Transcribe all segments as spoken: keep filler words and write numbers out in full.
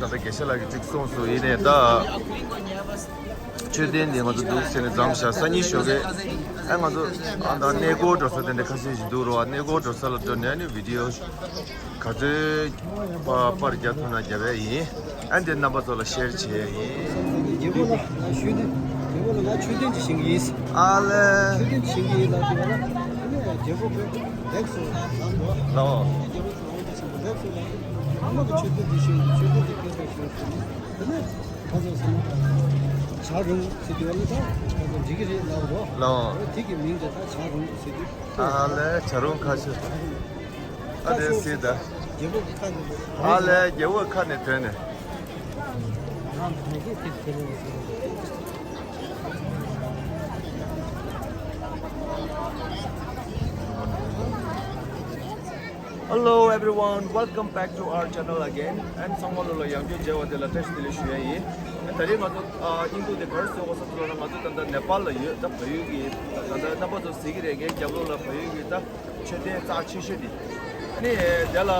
ད་ལྟ་དགེ་བཤེས་ལགས་ཀྱིས་ཅིག་གསུངས་སོང་། ཡིན་ནའི་ད་མཆོད་རྟེན་འདི་ང་ཚོ་འདུག་ཟེར་ནས་མཚམས་བཞག་སང་ཉིན་ཞོགས་ཀས་ཨ་ང་ཚོ་ཨ་ད་གནས་སྐོར་འགྲོ་ས་དེ་འདྲ་ཁ་ཤས་ཤིག་འདུག་རོགས། གནས་སྐོར་འགྲོ་ས་ལ་འགྲོ་ནས་ནི་བི་ཌི་ཡོ་ག་ཚོད་པར་རྒྱག་ཐུབ་ན་རྒྱབ་ཡས་ཡིན། ཨ་འདི་རྣམ་པ་ཚོ་ལ་ཤེར་བྱེད་ཡས་ཡིན། རྒྱལ་པོ་ལ་ང་ཤོད་དེ། རྒྱལ་པོ་ལ་ང་མཆོད་རྟེན་ཅིག་བཞེངས་ཀྱི་ཡིན། ཨ་ལེ། མཆོད་རྟེན་བཞེངས་ཀྱི་ཡིན་ལབ་དུས་ལ་ཨ་ནི་རྒྱལ་པོ་བོད་ལེགས་སོ་ལབ་འདུག་ལའོ། རྒྱལ་པོ་ཚོ་ཨ་ནི་ཆེན་པོ་ལེགས་སོ་ལབ། ཨ་མ་གི་མཆོད་རྟེན་འདི་བཞེངས་ཀྱི་མཆོད་རྟེན་འདི་སྐད་ཆ་ཞུ་ཟེར་ནས་དེ་ནས་ཁ་སང་ཟེར་ན་བྱ་རུང་ཟེར་དུས་ཨ་ནི་ད་ཁ་སང་འགྲིག་གི་རེད་ལབ་རོགས། ལའོ། དེ་གི་མིང་དེ་ད་བྱ་རུང་ཟེར་དུས། ཨ་ལེ་བྱ་རུང་ཁ་ཤོད། ཨ་དེ་སྲིད་ད། རྒྱལ་པོ་ཁ་ནས། ཨ་ལས་རྒྱལ་པོ་ཁ་ནས་ཐོན་ནས། Hello everyone, welcome back to our channel again. And ཚང་མ་ལོ་ལ་ཡང་བསྐྱར་མཇལ་བ་དེ་ལ་བཀྲ་ཤིས་བདེ་ལེགས་ཞུ་ཡ་ཡིན། ད་རེས་ང་ཚོ་ཨ་དབྱིན་ལྡོག་དེ་ག་རེ་བཟོས་དགོས་ས་ཐུག་ལ་ང་ཚོ་ད་ལྟ་ནེ་པཱལ་ལ་ཡོད། ད་བལ་ཡུལ་གྱི་ད་ལྟ་རྣམ་པ་ཚོ་གཟིགས་ཀྱི་རེད། ངའི་རྒྱབ་ལོགས་ལ་བལ་ཡུལ་གྱི་ད་མཆོད་རྟེན་རྩ་ཆེ་ཤོས་དེ། ཨ་ནི་དེ་ལ་ཨ་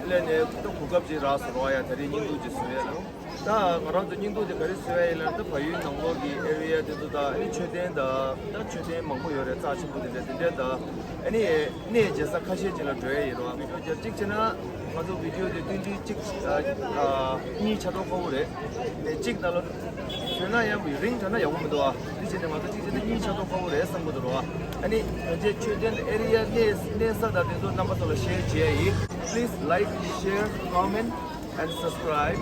སླེབས་ནས་ད་གོ་སྐབས་ཅིག་རག་སོང་རོགས། ཡ་ད་རེས་བརྙན་ཐུང་ཅིག་བཟོ་ཡ་ལ། ད་ང་རང་ཚོ་བརྙན་ཐུང་དེ་ག་རེ་བཟོ་ཡ་ཡིན་ལབ་ན། ད་བལ་ཡུལ་ནང་ལོགས་ཀྱི་ཨེ་རི་ཡ་དེ་ཚོ་དང་། ཨ་ནི་མཆོད་རྟེན་དང་། ད་མཆོད་རྟེན་མང་པོ་ཡོད་རེད། རྩ་ཆེན་པོ་དེ་འདྲ་དེ་འདྲ་དང་། ཨ་ནི་གནས་མཇལ་ས་ཁ་ཤས་ཅིག་ལ་འགྲོ་ཡ་ཡིན་རོགས། བི་ཌི་ཡོ་རྒྱབ་གཅིག་བྱས་ན་ང་ཚོ་བི་ཌི་ཡོ་དེ་བསྟུན་ཏིག་གཅིག་ཨ་ཨ་གཉིས་ཆགས་མདོག་ཁ་པོ་རེད། དེ་གཅིག་ནང་ལ་བཟོས་ན་ཡང་རིང་དྲགས་ན་ཡག་པོ་མི་འདུག་ཨ། དེ་བྱས་ནས་ང་ཚོ་གཅིག་བྱས་ན་གཉིས་ཆགས་མདོག་ཁ་པོ་རེད་བསམ་གྱི་འདུག་རོགས། ཨ་ནི་ང་ཚོའི་མཆོད་རྟེན་ཨེ་རི་ཡ་གནས་གནས་ས་དང་དེ་ཚོ་རྣམ་པ་ཚོ་ལ་ཤེར་བྱེད་ཡ་ཡིན། Please like, share, comment and subscribe.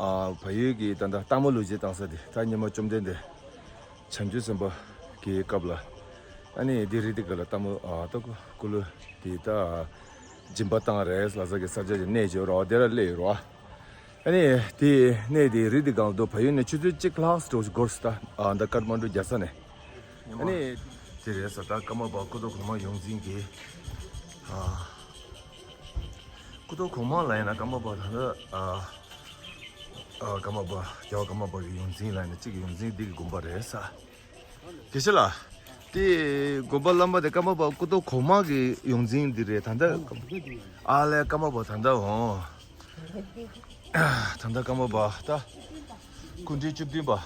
ཨ་བལ་ཡུལ་གྱི་ད་ལྟ་སྟག་མོ་ལུག་རྫི་བཏང་ས་དེ། ད་སྔོན་མ་བཅོམ་ལྡན་འདས་བྱང་ཆུབ་སེམས་དཔའ་གི་སྐབས་ལ་ཨ་ནི་དེ་རི་དེ་ག་ལ་སྟག་མོ་ཨ་ད་ཀུ་ཀུ་ལུ་དེ་ད་སྦྱིན་པ་བཏང་རེད་ལབ་ས་གི་ས་ཆ་ཅིག་གནས་ཅིག་ཡོད་རོགས། དེ་ལ་སླེབས་ཡོད་རོགས། ཨ་ནི་དེ་གནས་དེ་རི་དེ་སྒང་དུ་བལ་ཡུལ་ནས་ཆུ་ཚོད་གཅིག་ལྷག་འགྲོ་འགོར་སོང་། ད་ཨ་ད་ཀ་ཐ་མན་ཌུ་རྒྱལ་ས་ནས། ཨ་ནི་དེ་རེད་ས། ད་ཀརྨ་པ་སྐུ་ཐོག་གོང་མ་ཡོངས་འཛིན་གྱི་ཨ་སྐུ་ཐོག་གོང་མ་ལ་ཡིན་ན་ཀརྨ་པ་ད་ལྟ་ཨ་ཨ་ཀརྨ་པ་རྒྱལ་བ་ཀརྨ་པ་གི་ཡོངས་འཛིན་ལ་ཡིན་ན་གཅིག་གི་ཡོངས་འཛིན་འདི་གི་དགོན་པ་རེད་ས། དགེ་བཤེས་ལགས། དེ་དགོན་པ་བླ་མ་དེ་ཀརྨ་པ་སྐུ་ཐོག་གོང་མ་གི་ཡོངས་འཛིན་འདི་རེད་ད་ལྟ། ཨ་ལས་ཀརྨ་པ་ད་ལྟ་འོང་། ད་ལྟ་ཀརྨ་པ་ད་སྐུ་ཕྲེང་བཅུ་བདུན་པ།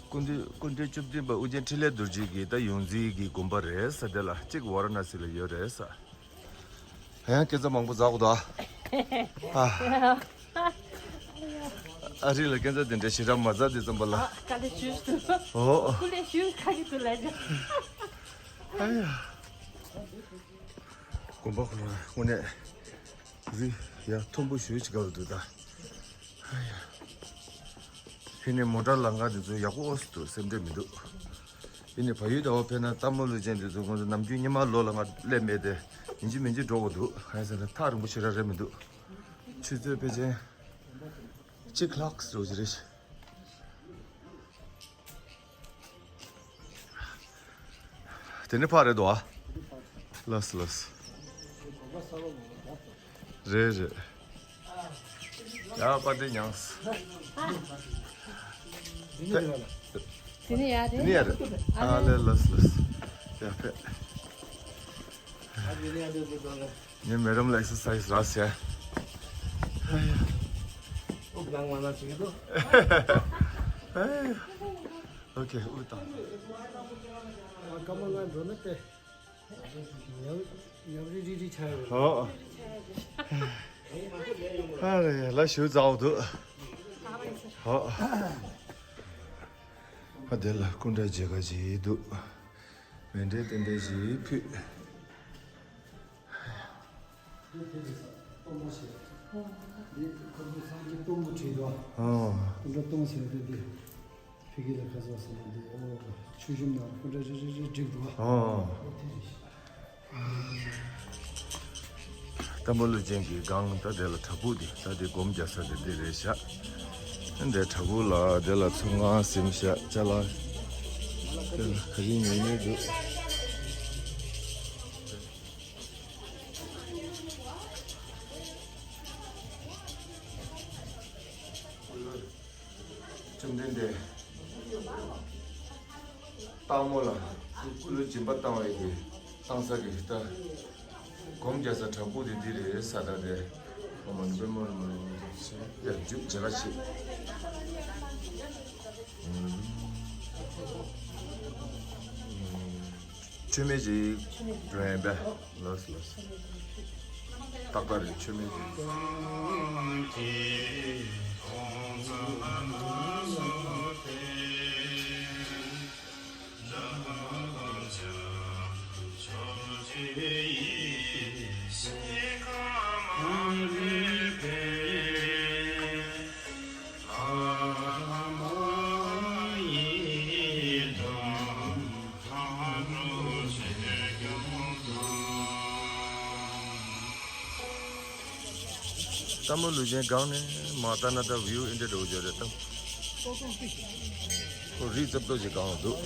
སྐུ་ཕྲེང་སྐུ་ཕྲེང་བཅུ་བདུན་པ་ཨུ་རྒྱན་འཕྲིན་ལས་རྡོ་རྗེ་གི་ད་ཡོངས་འཛིན་གྱི་དགོན་པ་རེད་ས། དེ་ལ་གཅིག་ཝཱ་ར་ཎ་སི་ལ་ཡོད་རེད་ས། ཡང་སྐད་ཆ་མང་པོ་ཟ་དགོས་ད། ཨ། ཨ་རི་ལ་སྐད་ཆ་དེ་འདྲ་ཞེ་དྲག་མ་ཟ་དེ་ཙམ་པ་ལ། ཨ། དཀའ་ལས་ཞུས་འདུག་ཨོ། སྐུ་ལས་ཞུ་ཁ་གི་འདུག་ལ་ཡ། ཨ་ཡ། དགོན་པ་ཁོ་རང་དངོས་གནས་རི་ཡ་མཐོན་པོ་ཞེ་ཅིག་ག་ལ་འདུག་ད། ཨ་ཡ། ཕི་ནས་མོ་ཊ་ལམ་ཁ་དེ་ཚོ་ཡག་པོ་ཨོ་སི་འདུག་སེམས་ཁྲལ་མི་འདུག་ཡིན་ནའི་བལ་ཡུལ་ཟླ་བ་ཕེབས་ན་སྟག་མོ་ལུག་ཅན་དེ་ཚོ་ཁོང་ཚོ་ནམ་རྒྱུན་ཉི་མ་ལོ་ལ་ང་སླེབས་མེད་དེ། ཡིན་གཅིག་མིན་གཅིག་འགྲོ་དགོས་འདུག་ཨ་ཡ་ཟེར་ན་ཐག་རིང་པོ་ཞེ་དྲག་རེད་མི་འདུག་ཆུ་ཚོད་ཕལ་ཆེར་གཅིག་ལྷག་འགྲོ་གི་རེད། དེ་ནི་ཕར་རེད་དོ། ཨ། ལགས་སོ་ལགས་སོ། རེད་རེད། ཡ་པ་ཏི་མྱངས། དེ་ནི་ཡ་དེ་ནི་ཡ་རེད། ཨ་ལེ་ལགས་སོ་ལགས་སོ། ཡ་ཕེབས། ངས་མེ་ཌམ་ལ་ཨེག་སར་སའིས་རག་ཟེར། ཨོ་ཁེ། དབུགས་བཏང་། ཨ་ཀ་མ་ང་འགྲོ་ན་ཏེ། ཉབ་ཉབ་རི་རི་རི་ཆགས་ཡོད། ཧོ། ཨ་རེ་ལ་ཞུ་ཛའོ་དུ། ཧོ། ཨ་དེ་ལ་སྐུ་འདྲ་མཇལ་ཁ་ཅིག་འདུག་མཎྜལ་རྟེན་འབྲེལ་ཞིག་ཕུལ། འདི་དེ་རེད་ས། སྟོང་པ་ཞིག་འདི་ཁོ་ཚོ་སངས་རྒྱས་སྟོང་པོ་བྲིས་འདུག་ཨ། སྐུ་འདྲ་སྟོང་ཟེར་བ་དེ་འདི། ཕ་གི་ལ་ཁ་སོགས་ཟེར་ན་འདི་ཨོ། ཆུ་ཞུམ་ནང་སྐུ་འདྲ་རེ་རེ་རེ་བསྒྲིགས་འདུག་ཨ། ཨོ། ཨོ་དེ་རེད་ཤག་སྟག་མོ་ལུག་ཅན་གྱི་སྒང་ད་དེ་ལ་བྲག་ཕུག་འདི་ད་དེ་སྒོམ་རྒྱག་ས་དེ་འདི་རེད་ཤག་འདྲའི་བྲག་ཕུག་ལ་དེ་ལ་ཚོང་ཁང་ཟིན་བཞག་ཅ་ལག་དེ་ལ་ག་རེ་ཉོས་ཉོས་འདུག་བཅོམ་ལྡན་འདས། སྟག་མོ་ལ་སྐུ་ལུས་སྦྱིན་པ་བཏང་བའི་གི་བཏང་ས་གི་ད་སྒོམ་རྒྱག་ས་བྲག་ཕུག་དེ་འདི་རེད་ས་ད་དེ། ཨོཾ་མ་ཎི་པདྨ་རཱ་མ་རཱ་མ་ཡ་རྒྱུད་བྱེ་ཁ་ཕྱེ། མཆོད་མེ་ཅིག་འགྲོ་ཡིན་པས། ལོས་ལོས། རྟག་པར་མཆོད་མེ་ཅིག་སྟག་མོ་ལུས་སྦྱིན་སྒང་ནས་མར་ལྟ་ན་ད་བིའུ་ཨེ་འདྲ་འདྲ་བོ་ཅིག་རེད་ད། ཁོ་རི་རྩེ་ཏོག་ཅིག་སྒང་ལ་འདུག་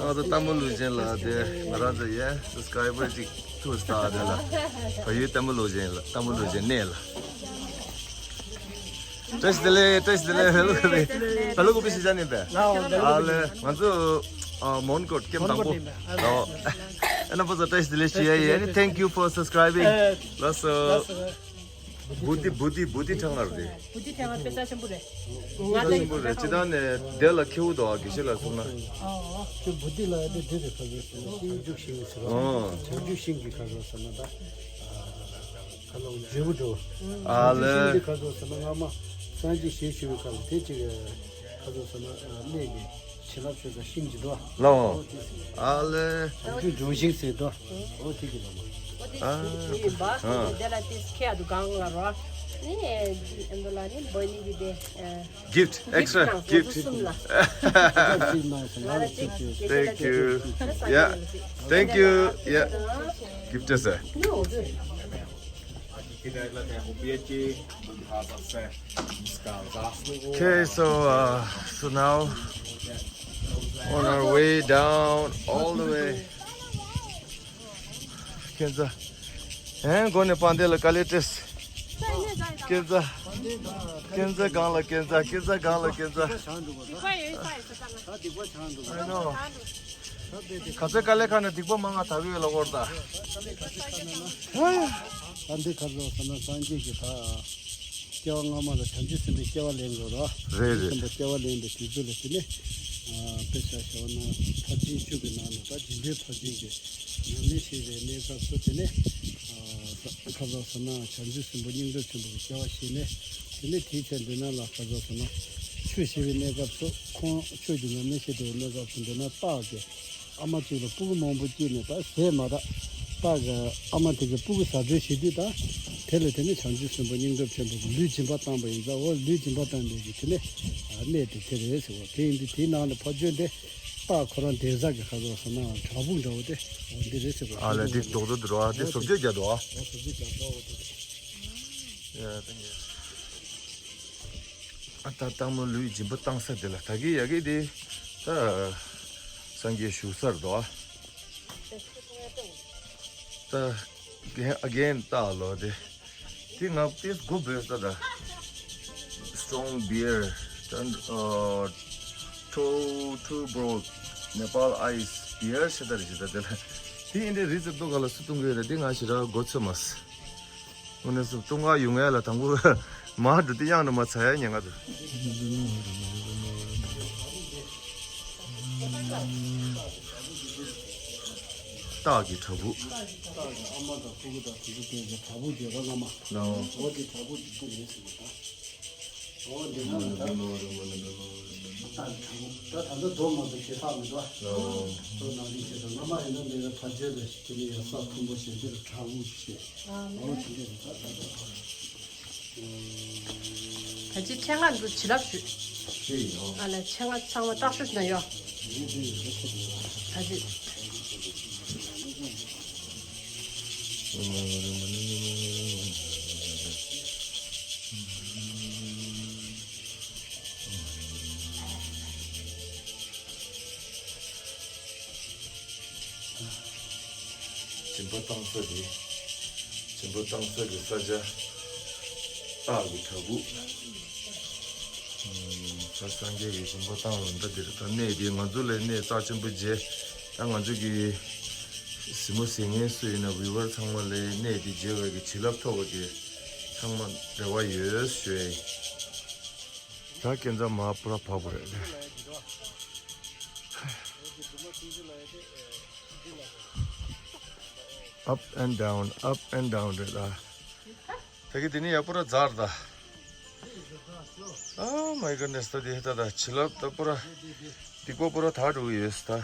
ཨ་ད་སྟག་མོ་ལུས་སྦྱིན་ལ་དེ་ང་རང་ཚོ་ཡས་སབ་སི་ཀ་རའི་བར་ཅིག་ཐུག་སྟེ་དེ་ལ་བལ་ཡུལ་སྟག་མོ་ལུས་སྦྱིན་ལ་སྟག་མོ་ལུས་སྦྱིན་གནས་ལ། བཀྲ་ཤིས་བདེ་ལེགས། བཀྲ་ཤིས་བདེ་ལེགས། བལ་ལུ་གུ་པི་བལ་ལུ་གུ་པི་ཤི་ཅ་ནི་པས། ཨ་ལེ་ང་ཚོ་མོན་གྷོ་ཀེམ་དང་པོ་རོ། ཨ་ན་པོ་ཚོ་བཀྲ་ཤིས་བདེ་ལེགས་ཞུ་ཡ་ཡིན། Thank you for subscribing. ལགས་སོ། བུ་ཏི་བུ་ཏི་བུ་ཏི་ཁྲང་ངར་རེད། བུ་ཏི་ཁྲང་ངར་དཔེ་ས་ཆེན་པོ་རེད། ང་ད་ཆེན་པོ་རེད། སྤྱི་བཏང་ནས་དེ་ལ་ཁེའུ་དོ་དགེ་བཤེས་ལ་གསུངས་ན། ཨོ། ཁྱོད་བུ་ཏི་ལ་ཡ་དེ་དེ་རེད་ཁ་ཟེར་སོང་ན་ཞིང་ཕྱུགས་ཤིང་ཟེར་བ། ཨོ། བྱང་ཆུབ་ཤིང་གི་ཁ་ཟེར་སོང་ན་ད། ཁ་ལོ་འབྲས་བུ་འགྲོ། ཨ་ལེ། བྱང་ཆུབ་ཤིང་གི་ཁ་ཟེར་སོང་ན་སྔ་མ་སངས་རྒྱས་ཞལ་བཞུགས་པའི་ཁ་ལ་དེ་ཅིག་ཁ་ཟེར་སོང་ན་གནས་ཀྱི་བྱིན་རླབས་ཆོས་ས་ཤིང་གི་འགྲོ། ལོ། ཨ་ལེ། བྱང་ཆུབ་འབྱུང་ཤིང་ཟེར་དོ། ཨོ་དེ་གི་ལོ། ཨ་དེ་ཡིན་པ། ཨ། དེ་ལ་དེ་ཁྱེད་ཡ་དུ་གང་ལ་རོ། ནི་ཨེ་འདི་ལ་ནི་འབོད་ནི་གི་དེ། Gift, extra gift. Thank you. Yeah, thank you. Yeah, gift is a. Okay, so uh, so now on our way down all the way. ཁྱེད་ཚོ། ཨེ་མགོ་ནས་པང་དེ་ལ་དཀའ་ལས་སྤྲད། ཁྱེད་ཚོ། ཁྱེད་ཚོ་སྒང་ལ་ཁྱེད་ཚོ། ཁྱེད་ཚོ་སྒང་ལ་ཁྱེད་ཚོ། I know. ཁ་ཚ་དཀའ་ལས་ཁག་ནས་སྡིག་པ་མང་ང་དག་གི་ལ་གོར་ད། ད་འདི་ཁ་ཚ་ས་ན་སངས་རྒྱས་ཀྱི་ད། སྐྱེ་བ་སྔ་མ་ལ་བྱང་ཆུབ་སེམས་དཔའི་སྐྱེ་བ་ལེན་དགོས་རོ། རེད་རེད། སེམས་དཔའ་སྐྱེ་བ་ལེན་པའི་དུས་ཚོད་ལ་དེ་ནས་དཔེ་ཆ་བཞག་ན་ཕར་ཕྱིན་བཅུ་གི་ནང་ནས་ད་འཇིག་རྟེན་ཕར་ཕྱིན་གྱི་ཉམས་ལེན་བྱེད་པའི་གནས་སྐབས་སུ་དེ་ནས་ཁ་ལོ་ཟེར་ན་བྱང་ཆུབ་སེམས་དཔའ་སྙིང་སྟོབས་ཆེན་པོ་གི་སྐྱེ་བ་བཞེས་ནས་དེ་ནས་དེའི་ཚེ་འདི་ན་ལ་ཁ་ལོ་ཟེར་ན་ཆོས་བྱེད་པའི་གནས་སྐབས་སུ་ཁོང་ཆོས་ཀྱི་ཉམས་ལེན་བྱེད་པའི་གནས་སྐབས་སུ་འདི་ན་སྟག་གི་ཨ་མ་གཅིག་ལ་སྤུ་གུ་མང་པོ་སྐྱེས་ནས་ད་ཟས་མ་རག་སྟག་གི་ཨ་མ་དེ་གི་སྤུ་གུ་ཟ་འདོད་བྱེད་དུས་ད། དེ་ལ་དེ་ནས་བྱང་ཆུབ་སེམས་དཔའ་སྙིང་སྟོབས་ཆེན་པོ་གི་ལུས་སྦྱིན་པ་བཏང་པ་ཡིན་ཙང་འོ་ལུས་སྦྱིན་པ་བཏང་ནས་ཀྱི་དེ་ནས་གནས་དེ་དེ་རེད་ཟེར་བ་དེ་ཡིན་དུས་དེའི་ནང་ནས་ཕ་ཆོས་དེ་སྟག་ཁོ་རང་བསྡད་ས་གི་ཁ་ལོ་ཟེར་ན་བྲག་ཕུག་འདྲ་བོ་དེ་འོ་འདི་རེད་ཟེར་བ། ཨ་ལས་འདི་རྡོག་རྡོག་འདི་རོ་ཨ་འདི་བཟོ་བཅོས་རྒྱག་འདུག་ཨ། འོ་བཟོ་བཅོས་རྒྱག་འདུག་ཨ་འོ་དེ། ཨ་ད་སྟག་མོ་ལུས་སྦྱིན་པ་བཏང་ས་དེ་ལ་ད་གི་ཡ་གི་དེ་ད་སངས་རྒྱས་བཞུགས་སར་འདུག་ཨ། ད་again ད་ལོ་དེ་དེ་ང་དེ་སྒོ་བོས་ད་ད་strong beer ད་two two broad Nepal ice beer ཞེས་ད་རེ་ཞེས་ད་དེ་ལ་དེ་ཡིན་དེ་རི་རྩེ་ཏོག་ག་ལ་སུ་གཏོང་གི་ཡོད་རེད་དེ་ང་ཞེ་དྲག་མགོ་ཚོས་མ་སོང་། དངོས་གནས་སུ་ལྟུང་བ་ཡོང་ཡ་ལ་དང་པོ་མར་འགྲོ་དུས་གཡང་དུ་མ་ཚ་ཡ་ཉེན་ཁ་འདུག་སྟག་གི་བྲག་ཕུག་སྟག་གི་ཨ་མ་དང་ཕྲུ་གུ་དང་དེ་ཚོ་བསྡད་པའི་བྲག་ཕུག་བརྗོད་པ་སྔ་མ། ལའོ། འོ་དེ་བྲག་ཕུག་དེ་ཚོ་རེད་ཟེར་བ་དང་། འོ་འདི་ན་ལ་ད། སྟག་གི་བྲག་ཕུག་ད་ད་ལྟ་རྡོ་མ་གཏོགས་ཞེ་དྲག་མི་འདུག་ཨ། ལའོ། རྡོ་ནང་རིགས་ཞེ་དྲག་སྔ་མ་ཡིན་ན་འདི་ལ་ཕར་བརྗོད་པའི་དེ་ནི་ཡ་ས་མཐོན་པོ་ཞེ་འདི་ལ་བྲག་ཕུག་ཞེས། ཨ་ནི། འོ་དེ་འདྲ་རེད་ད་ད་ད། ད་ཅི་ཕྲེང་ང་འདུ་བྱིན་རླབས་ཞུ། ཨ་ལ་ཕྲེང་ང་ཚང་མ་སྟག་ཤོད་ན་ཡོ། ད་ཅི། ད་ཅི། སྦྱིན་པ་བཏང་ས་དེ། སྦྱིན་པ་བཏང་ས་གི་ས་ཆ། སྟག་གི་བྲག་ཕུག་ད་སངས་རྒྱས་ཀྱི་སྦྱིན་པ་བཏང་ལ་འདྲ་འདིར་ད་གནས་འདི་ང་ཚོ་ལས་གནས་རྩ་ཆེན་པོ་བྱས། ད་ང་ཚོ་གི་གཟིགས་མོ་གཟིགས་མཁན་སུ་ཡིན་ན་བི་ཝར་ཚང་མ་ལས་གནས་འདི་མཇལ་བའི་གི་བྱིན་རླབས་ཐོབ་པ་གི་ཚང་མ་རེ་བ་ཡོད་ཞུ་ཡ་ཡིན། ད་ཁྱེད་ཚང་མ་པུ་ར་བབས་པ་རེད། Up and down, up and down རེད་ད། ད་གི་དེ་ནི་ཡག་པོ་ར་འཛར་ད། Oh my goodness ད་དེ་ད་ད་བྱིན་རླབས་ད་པུ་ར། སྡིག་པ་པུ་ར་དག་འགྲོ་གི་ཡོད་ད།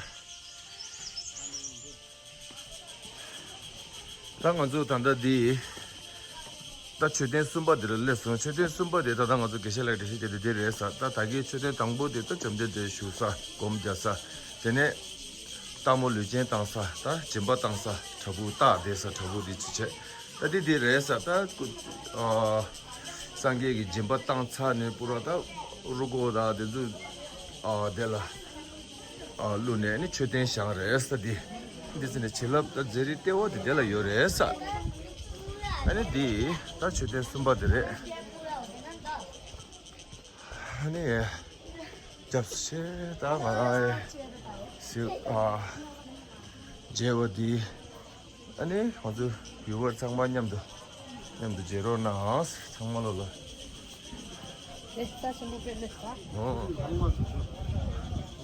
ད་ང་ཚོ་ད་ལྟ་འདི། ད་མཆོད་རྟེན་གསུམ་པ་འདི་ལ་སླེབས་སོང་། མཆོད་རྟེན་གསུམ་པ་དེ་ད་ལྟ་ང་ཚོ་དགེ་བཤེས་ལགས་འགྲེལ་བཤད་བྱས་ཏེ་འདི་རེད་ཟེར། ད་ད་གིན་མཆོད་རྟེན་དང་པོ་དེ་ད་བཅོམ་ལྡན་འདས་བཞུགས་ས་སྒོམ་རྒྱག་ས། དེ་ནས་སྟག་མོ་ལུས་སྦྱིན་བཏང་ས། ད་སྦྱིན་པ་བཏང་ས་བྲག་ཕུག་སྟག་བསྡད་ས་བྲག་ཕུག་དེ་ཅི་བྱས། ད་འདི་འདི་རེད་ཟེར། ད་སྐུ་ཨ་སངས་རྒྱས་ཀྱི་སྦྱིན་པ་བཏང་ཚར་ནས་པུ་ར་ད་རུ་སྒོ་ད་དེ་ཚོ་ཨ་དེ་ལ། ཨ་བླུགས་ནས་ནི་མཆོད་རྟེན་བཞེངས་རེད་ས་འདི། འདི་ཚོ་ནི་བྱིན་རླབས་དང་མཛད་རིས་ལྟེ་བ་དེ་དེ་ལ་ཡོད་རེད་ས། ཨ་ནི་འདི་ད་མཆོད་རྟེན་གསུམ་པ་དེ་རེད། ཨ་ནི་རྒྱབ་ཆེ་ད་ང་རང་སི་ཨ་མཇལ་བ་འདི། ཨ་ནི་ང་ཚོ་བི་ཝར་ཚང་མ་མཉམ་དུ་མཉམ་དུ་མཇལ་རོགས་གནང་ཚང་མ་ལོ་ལོ། ལེ་ས་ཆེན་པོ་དཔེ་ལེ་ས།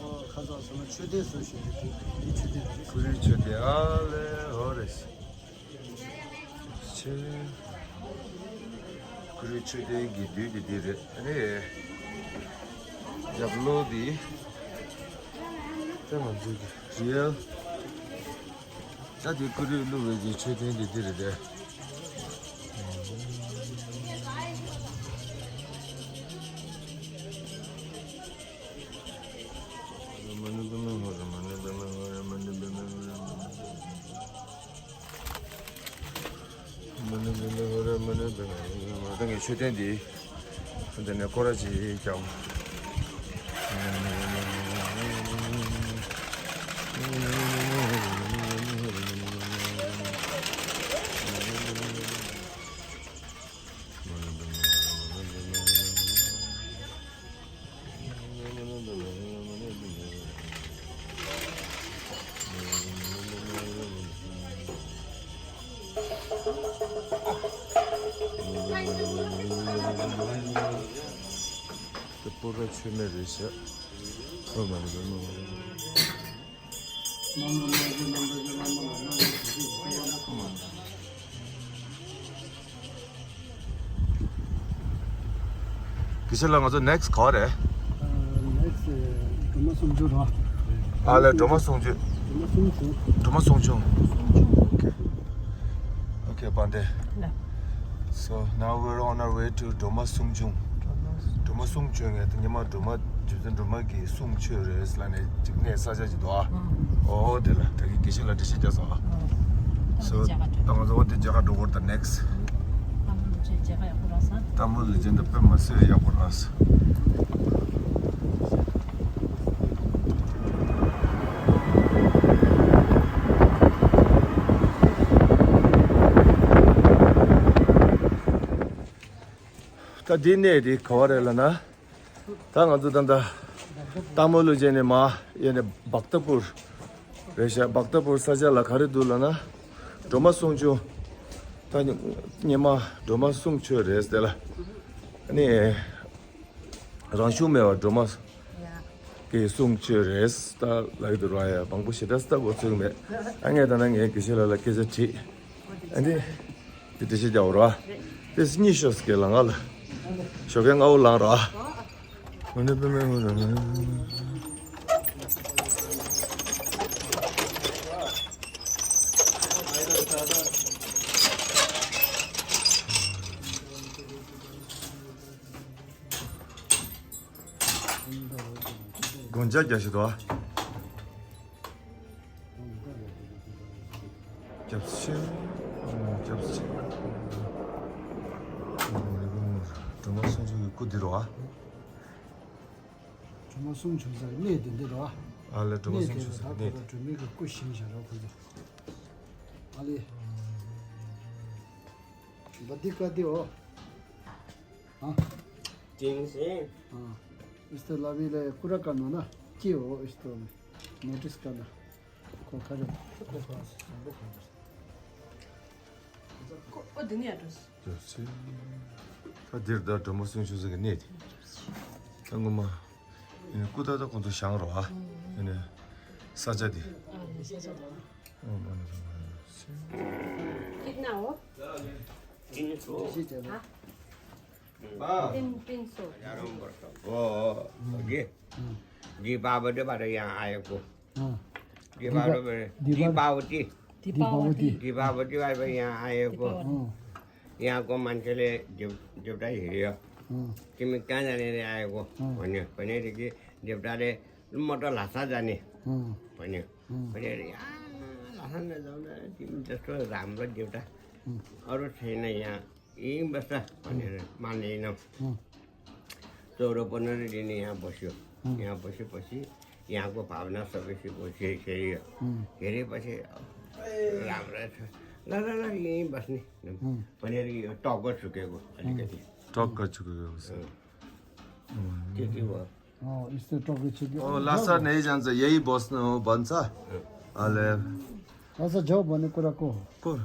ཨོ། ཁ་ཚ་སོང་ན་མཆོད་རྟེན་བཟོ་ཞིག་རེད་དེ། མཆོད་རྟེན་རེད། ཀུ་རེ་མཆོད་རྟེན་ཨ་ལེ་ཧོ་རེ་ཤི། ཆེ། ཀུ་རེ་མཆོད་རྟེན་གྱི་རྡུལ་དེ་འདི་རེད། ཨ་ནི་རྒྱབ་ལོགས་འདི་ད་ང་ཚོ་གི་རི་ཡལ། ད་དེ་ཀུ་རེ་བླུགས་པའི་གི་མཆོད་རྟེན་དེ་འདི་རེད་དེ། ད་ངས་མཆོད་རྟེན་འདི། འདི་ནས་སྐོར་ར་ཅིག་བརྒྱབ། དེ་པོ་ར་ཆོས་མེད་རེད་ཤག་ཨོ་མ་རེད་མ་རེད། དགེ་བཤེས་ལགས་ང་ཚོ་next ག་བ་རེད། Next སྒྲོལ་མ་གསུང་ཆུང་ར། ཨ་ལས་སྒྲོལ་མ་གསུང་ཆུང་། སྒྲོལ་མ་གསུང་ཆུང་། སྒྲོལ་མ་གསུང་ཆུང་། Okay. Okay བན་དེ། So now we're on our way to སྒྲོལ་མ་གསུང་ཆུང་། སྒྲོལ་མ་གསུང་ཆུང་ངས་ཉི་མ་སྒྲོལ་མ་རྗེ་བཙུན་སྒྲོལ་མ་གི་གསུང་ཆོས་རེད་ལ་ནས་ཅིག་གནས་ས་ཆ་ཅིག་འདུག་ཨ། ཨོ་དེ་ལ་ད་གི་དགེ་བཤེས་ལ་འགྲེལ་བཤད་རྒྱག་སོང་ཨ། So ད་ང་ཚོ་འོ་དེ་མཇལ་ཁ་འགྲོ་བར་ད་next། སྟག་མོ་ལུས་སྦྱིན་དེ་དཔེ་མ་སྲིད་པའི་ཡག་པོ་རེད། ད་འདི་གནས་འདི་ག་བ་རེད་ལབ་ན། ད་ང་ཚོ་ད་ལྟ་སྟག་མོ་ལུས་སྦྱིན་ནས་མར་ཡོད་ནས་བྷག་ཏ་པུར་རེད་ཤག་བྷག་ཏ་པུར་ས་ཆ་ལ་ག་རེ་འདུག་ལབ་ན། སྒྲོལ་མ་གསུང་ཆུང་། ད་སྔོན་མ་སྒྲོལ་མ་གསུང་ཆོས་རེད་དེ་ལ། ཨ་ནི་རང་གཞུང་མེད་པར་སྒྲོལ་མ་གི་གསུང་ཆོས་རེད་ད་ལབ་ཀྱི་འདུག་ར། ཡ་མང་པོ་ཞེ་དྲག་ལྟ་དགོས་ཚོད་མེད། ཨ་ངས་ད་ནང་ངའི་དགེ་བཤེས་ལགས་ལ་སྐད་ཆ་དྲིས། ཨ་ནི། དེ་འགྲེལ་བཤད་རྒྱག་འོ་ར། དེ་གཉིས་ཤོག་སྐད་ལ་ང་ལ། ཞོགས་ཀས་སྔ་བོ་ལངས་ར། ཨ་ནི་པེ་མེ་ཧུ་ར། དགོང་ཇ་རྒྱག་ཤི་དོ། རྒྱབ་ཤི། སྐྱབས་སུ་མཆི། སྒྲོལ་མ་གསུང་ཆོས་ཀྱི་སྐུ་འདི་རེད་བ། སྒྲོལ་མ་གསུང་ཆོས་ཟེར་གནས་འདི་འདི་རེད་བ། ཨ་ལེ། སྒྲོལ་མ་གསུང་ཆོས་ཟེར་གནས་འདི། སྒྲོལ་མའི་གི་སྐུ་བཞེངས་བཞག་རོགས་ཁོ་ཚོ། ཨ་ལེ། འདི་ཀ་འདི་འོ། ཨ། ཅིང་སེ། ཨ། ཨིས་ཏོ་ལ་བི་ལ་ཀུ་ར་ཀ་ནོ་ན་ཅི་འོ་ཨིས་ཏོ་ནོ་ཊིས་ཀ་ན། ཁོ་ཁ་རེ། ཁོ་ཁ་རེ། ཨོ་འདི་ནས་ཡར་འགྲོ། ད་འདིར་ད་སྒྲོལ་མ་གསུང་ཆོས་ཟེར་གི་གནས་དེ། ད་ངོ་མ། ཡིན་ནའི་སྐུ་ད་ད་ཁོང་ཚོ་བཞེངས་རོགས་ཨ། ཡིན་ནའི་ས་ཆ་དེ། ཨ་ནི་ས་ཆ་དེ། ཨོ་མ་ནི་ས་མ་ནི། कितना हो? तीन सौ। हाँ। तीन, तीन सौ। ओ, ये। दीपावली पर यहाँ आए को। हाँ। दीपावली पर, दीपा-, दीपावती। दीपावती। दीपावती पर यहाँ आए को। दीपावती। हाँ। यहाँको मान्छेले देव-, देवता हेऱ्यो। अँ। तिमी कहाँ जाने रे आएको? अँ। भन्यो। भनेदेखि देवताले, "म त ल्हासा जाने।" अँ। भन्यो। अँ। भनेर, "यहाँ ल्हासा नजाऊ न, तिमी जस्तो राम्रो देवता अँ। अरू छैन यहाँ, यहीँ बस्छ," भनेर मानेन। अँ। चौध पन्ध्र दिन यहाँ बस्यो। अँ। यहाँ बसेपछि यहाँको भावना सबैसित उठे-, हेऱ्यो। अँ। हेरेपछि, "राम्रो छ। ल, ल, ल, यहीँ बस्ने।" अँ। भनेर यो टक्क झुकेको अलिकति। टक्क झुकेको छ। अँ। अँ। त्यति भयो। अँ, यस्तो टक्क झुकेको। अँ, ल्हासा नै जान्छ, यही बस्नु हो भन्छ। अँ। अले। ल्हासा जाऊ भन्ने कुरा को हो? को?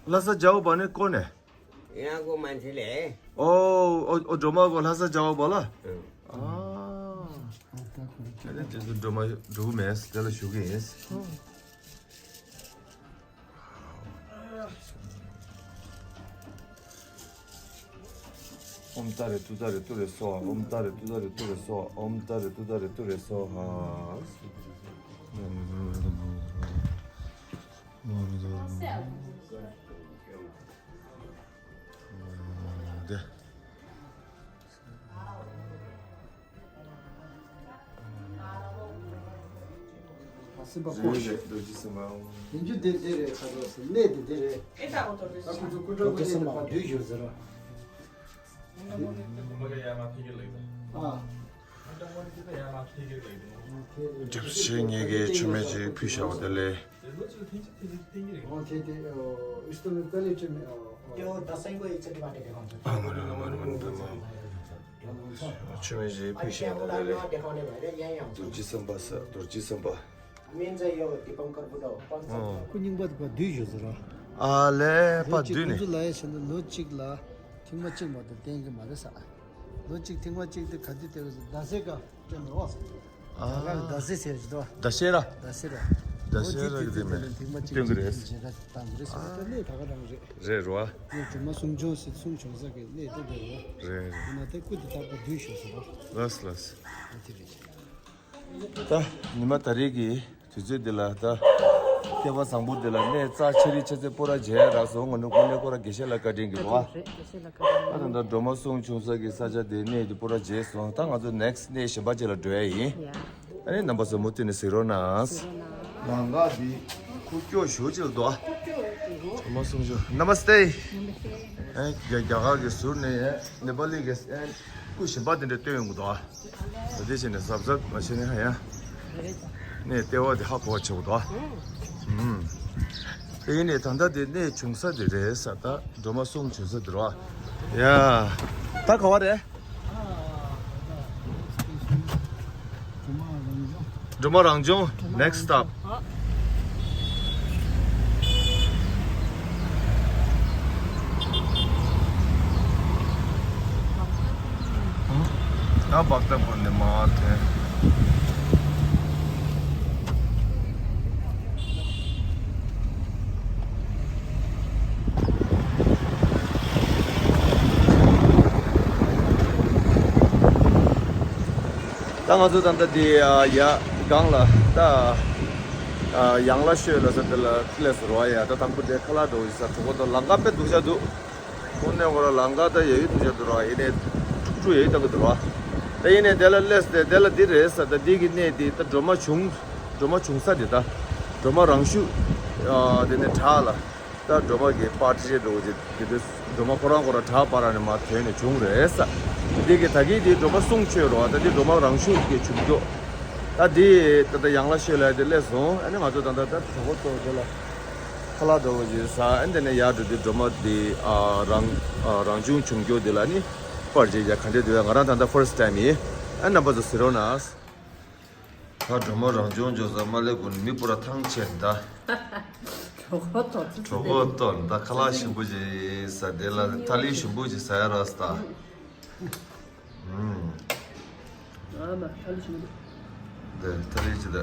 ल्हासा जाऊ भन्ने को ने? यहाँको मान्छेले। ओ, ओ, ओ, ड्रोमा को ल्हासा जाओ बोला? अँ। अँ। अरे, त्यसको ड्रोमा, ड्रोमा है, त्यसलाई सुके है। ओम तारे तु तारे तु रे सो, ओम तारे तु तारे तु रे सो, ओम तारे तु तारे तु रे सो हा। 네. སེམས་པ་ཀོ་ཞིག་རེད། རྡོ་རྗེ་སེམས་དཔའ། ཡིན་རྒྱུ་དེ་དེ་རེད། ཁ་རོག་སེ་གནས་དེ་དེ་རེད། ཨེ་ད་འོ་ཐོར་རེད། ད་ཁོ་ཚོ་སྐུ་དྲག་པོ་ནས་ཕར་བསྡུས་ཞོར་ཟེར་ར། ཨ། སྐྱབས་རྗེ་ངེད་ཀྱིས་མཆོད་མེ་ཅིག་ཕུལ་བཞག་པ་དེ་ལས། ཨོ་ཁེ་ཁེ། ཨོ། ཨིས་ཏོ་མི་པེ་ལེ་ཅི་མི། ཨོ། ཨ་མ་ར་མ་ར་མ་ར་མ། མཆོད་མེ་ཅིག་ཕུལ་བཞག་པ་དེ་ལས། རྡོ་རྗེ་སེམས་དཔའ་ཟེར། རྡོ་རྗེ་སེམས་དཔའ། སྐུ་རྙིང་པ་དེ་ཕར་བསྡུས་ཞོར་ཟེར་ར། ཨ་ལས་ཕར་བསྡུས་ནས། ཁོང་ཚོ་ལ་ཡ་བྱས་ན་ལོ་གཅིག་ལ་ཐེངས་མ་གཅིག་མ་གཏོགས་བསྟན་གྱི་མ་རེད་ས། ལོ་གཅིག་ཐེངས་མ་གཅིག་དེ་ག་དུས་བསྟན་གྱི་ཟེར་ཟླ་ཟེར་ཀ་སྤྲད་འགྲོ་བ། ཨ། ད་ག་ཟླ་ཟེར་ཟེར་གྱི་འདུག་ཟླ་ཤེས་ར། ཟླ་ཟེར་ར། ཟླ་ཤེས་ར་གི་དེ་མེད། ཐེངས་མ་གཅིག་སྟོན་གྱི་རེད། ཞེ་དྲག་བཏང་གི་རེད་ཟེར་བ་ད་གནས་ད་ག་རང་རེད། རེད་རོ། ཡོད་དུ་མ་གསུང་ཆོས་སྲིད་གསུང་ཆོས་ས་གི་གནས་དེ་དེ་རེད། རེད་རེད། ཡིན་ན་དེ་སྐུ་དེ་རྟག་པར་བསྡུས་ཞོར་ཟེར་བ། ལགས་ལགས། ཨ་དེ་རེད། ད་ཉི་མ་ད་རེས་ཀྱི་དུས་ཚོད་འདི་ལ་ད་སྐལ་བ་བཟང་པོ་འདི་ལ་གནས་རྩ་ཆེ་རིགས་ཆེ་ཚད་སྤོ་ར་མཇལ་རག་སོང་། ང་ནུ་ཀུན་ལེ་སྐོར་ར་དགེ་བཤེས་ལ་བཀའ་དྲིན་གྱིས་རེད། བ། རེད། དགེ་བཤེས་ལ་བཀའ་དྲིན། ད་ད་ད་སྒྲོལ་མ་གསུང་ཆུང་ས་གི་ས་ཆ་དེ་གནས་དེ་སྤོ་ར་མཇལ་སོང་། ད་ང་ཚོ་ནེགསི་གནས་གཞན་པ་ཅིག་ལ་འགྲོ་ཡ་ཡིན། ཡ། ཨ་ནི་རྣམ་པ་ཚོ་མུ་མཐུད་ནས་གཟིགས་རོགས་གནང་། གཟིགས་རོགས་གནང་། ལམ་ཁ་འདི་ཁུག་ཀྱོག་ཞེ་པོ་ཅིག་འདུག་ཨ། སྒྲོལ་མ་གསུང་ཆུང་། ནམ་སྟེ། ནམ་སྟེ། ཨེ་རྒྱ་རྒྱ་གར་གྱི་ཟུར་ནས་ནེ་པ་ལི་གི་ཨེ་སྐུ་གཞན་པ་དེ་འདྲ་སྟོན་ཡོང་གི་འདུག་ཨ། ད་དེ་བྱས་ནས་གཟབ་གཟབ་མ་བྱས་ན་ཧ་ཡང་། གནས་ལྟེ་བ་དེ་ཧ་གོ་བ་བྱེད་དགོས་འདུག་ཨ། ཨུམ། དེ་ཡིན་ནས་ད་ལྟ་དེ་གནས་ཆུང་ས་དེ་རེད་ས། ད་སྒྲོལ་མ་གསུང་ཆུང་ས་དེ་རེད་བ། ཡ། ད་ག་བ་རེད། སྒྲོལ་མ་རང་བྱུང་། Next stop. ད་བག་ལྟ་བོར་ནས་མར་ཐོན། ད་ང་ཚོ་ད་ལྟ་འདི་ཡ་སྒང་ལ་ད་ཡང་ལ་ཤོད་ལ་ས་དེ་ལ་སླེབས་སོང་ར། ཡ་ད་དང་པོ་དེ་ཁ་ལག་འགྲོ་ཡི་ས་གྲོགས་པོ་དང་ལམ་ཁ་དཔེ་སྡུག་ཤ་འདུག་ཁོང་ནས་ཁོ་ར་ལམ་ཁ་ད་ཡ་ཡི་སྡུག་ཤ་འདུག་ར། ཡིན་ནས་ཁྲུག་ཁྲུག་ཡ་ཡི་བཏང་གི་འདུག་ར། ད་ཡིན་ནས་དེ་ལ་སླེབས་ཏེ་དེ་ལ་འདི་རེད་ས། ད་འདི་གི་གནས་འདི་ད་སྒྲོལ་མ་བྱུང་། སྒྲོལ་མ་བྱུང་ས་འདི་ད་སྒྲོལ་མ་རང་ཤུགས་དེ་ནས་བྲག་ལ། ད་སྒྲོལ་མ་གི་པར་ཆས་འགྲོ་གི་དེ་དུས་སྒྲོལ་མ་ཁོ་རང་ཁོ་རང་བྲག་ཕར་ནས་མར་ཐོན་ནས་བྱུང་རེད་ས། འདི་གི་ད་གིན་དེ་སྒྲོལ་མ་གསུང་ཆོས་རོ། ད་འདི་སྒྲོལ་མ་རང་བྱུང་གི་བྱུང་རྒྱུ། ད་འདི་ད་ལྟ་ཡང་ལ་ཤོད་ལ་དེ་སླེབས་སོང་། ཨ་ནི་ང་ཚོ་ད་ལྟ་ད་གྲོགས་པོ་ཚོ་དེ་ལ་ཁ་ལག་འགྲོ་གི་ཡོད་ས། ཨ་ནི་དེ་ནས་ཡར་འགྲོ་དུས་སྒྲོལ་མ་འདི་ཨ་རང་ཨ་རང་བྱུང་བྱུང་རྒྱུ་འདི་ལ་ནི་པར་ཆས་ཡ་ག་འདྲས་འདུག་ང་རང་ད་ལྟ་ཕར་སི་ཊི་ཊའིམ་ཡིན། ཨ་རྣམ་པ་ཚོ་གཟིགས་རོགས་གནང་། ད་སྒྲོལ་མ་རང་བྱུང་འཇོག་ས་མ་སླེབས་གོང་ནས་མི་སྤུ་ར་ཐང་ཆད་ད། གྲོད་ཁོག་ཏོག་ཙི་ཙི། གྲོད་ཁོག་ཏོག་ད་ཁ་ལག་ཞིམ་པོ་ཞིག་ཟ་དེ་ལ་ཐ་ལི་ཞིམ་པོ་ཞིག་ཟ་ཡ་ར་ས་ད། ཨུམ། ཨ་མ་ཐ་ལི་ཞིམ་པོ། དེ་ཐ་ལི་ཅི་ད།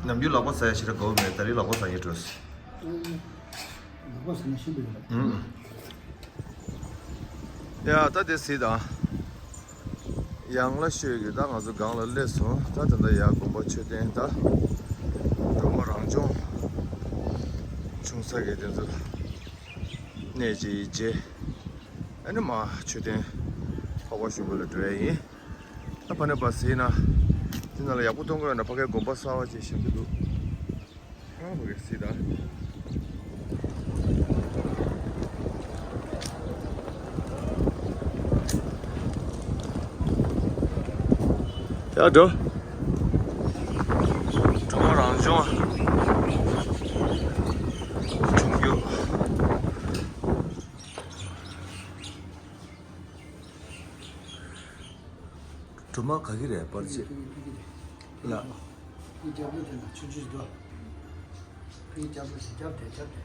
ནམ་རྒྱུན་ལག་པ་ཟ་ཡ་ཞིག་ར་དགོས་མེད། ད་རིང་ལག་པ་ཟ་ཡ་འགྲོ་སི། ཨུམ། ལག་པ་ཟ་ན་ཞིམ་པོ་ཡོད་ར། ཨུམ། ཡ་ད་དེ་སྲིད་དང་། ཡང་ལ་ཤོད་ཀྱི་ད་ང་ཚོ་སྒང་ལ་སླེབས་སོང་། ད་ད་ལྟ་ཡར་དགོན་པ་མཆོད་རྟེན་ད། སྒྲོལ་མ་རང་བྱུང་། བྱུང་ས་གི་དེ་ཚོ། གནས་ཀྱི་རྗེ། ཨ་ནི་མ་མཆོད་རྟེན། འཕགས་པ་ཞུགས་པ་ལ་འགྲོ་ཡ་ཡིན། ད་ཕ་ནས་པ་སྲིད་ན། དེ་ནང་ལ་ཡག་པོ་མཐོང་གི་ཡོད་ན་ཕ་གའི་དགོན་པ་གསར་བ་ཅིག་བཞེངས་ཀྱི་འདུག་ཧང་བ་གི་སྲིད་ད། ཡ་འགྲོ། སྒྲོལ་མ་རང་བྱུང་། བྱུང་རྒྱུ། སྒྲོལ་མ་ག་གི་རེད་པར་ཆས། ལ། ཁོའི་རྒྱབ་ལོགས་དེ་ན་ཆུང་ཆུང་ཞིག་འདུག་ཁོའི་རྒྱབ་ལོགས་དེ་རྒྱབ་དེ་རྒྱབ་དེ།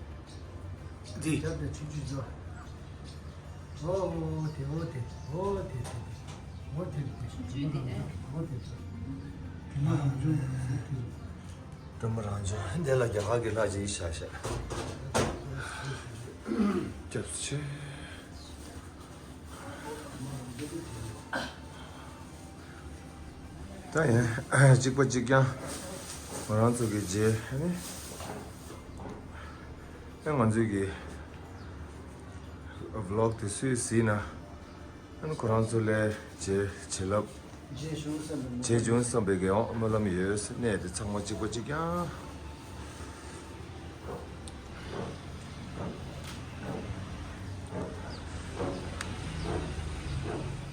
འདི། རྒྱབ་དེ་ཆུང་ཆུང་ཞིག་འདུག་ཨོ་ཨོ་དེ་ཨོ་དེ་ཨོ་དེ་དེ་ཨོ་དེ་དེ་ཆུང་ཆུང་དེ་ཨོ་དེ་དེ་མ་རང་བྱུང་ཡིན་ཟེར་དེ། སྒྲོལ་མ་རང་བྱུང་འདི་ལ་རྒྱ་གར་གྱི་ལྷ་ཅིག་ཤ་ཤ། རྒྱབ་ཆེ། ད་ཡིན་གཅིག་པ་གཅིག་རྐྱང་ང་རང་ཚོ་གི་རྗེས་ནི་ཨེ་ང་ཚོའི་གི་ཝི་ལོག་དེ་སུས་གཟིགས་ན་ཨེ་ཁོ་རང་ཚོ་ལས་རྗེས་བྱིན་རླབས། རྗེས་བྱུང་བསམ་པའི་སྨོན་ལམ། རྗེས་བྱུང་བསམ་པའི་གི་ཡང་སྨོན་ལམ་ཡོད། གནས་དེ་ཚང་མ་གཅིག་པ་གཅིག་རྐྱང་།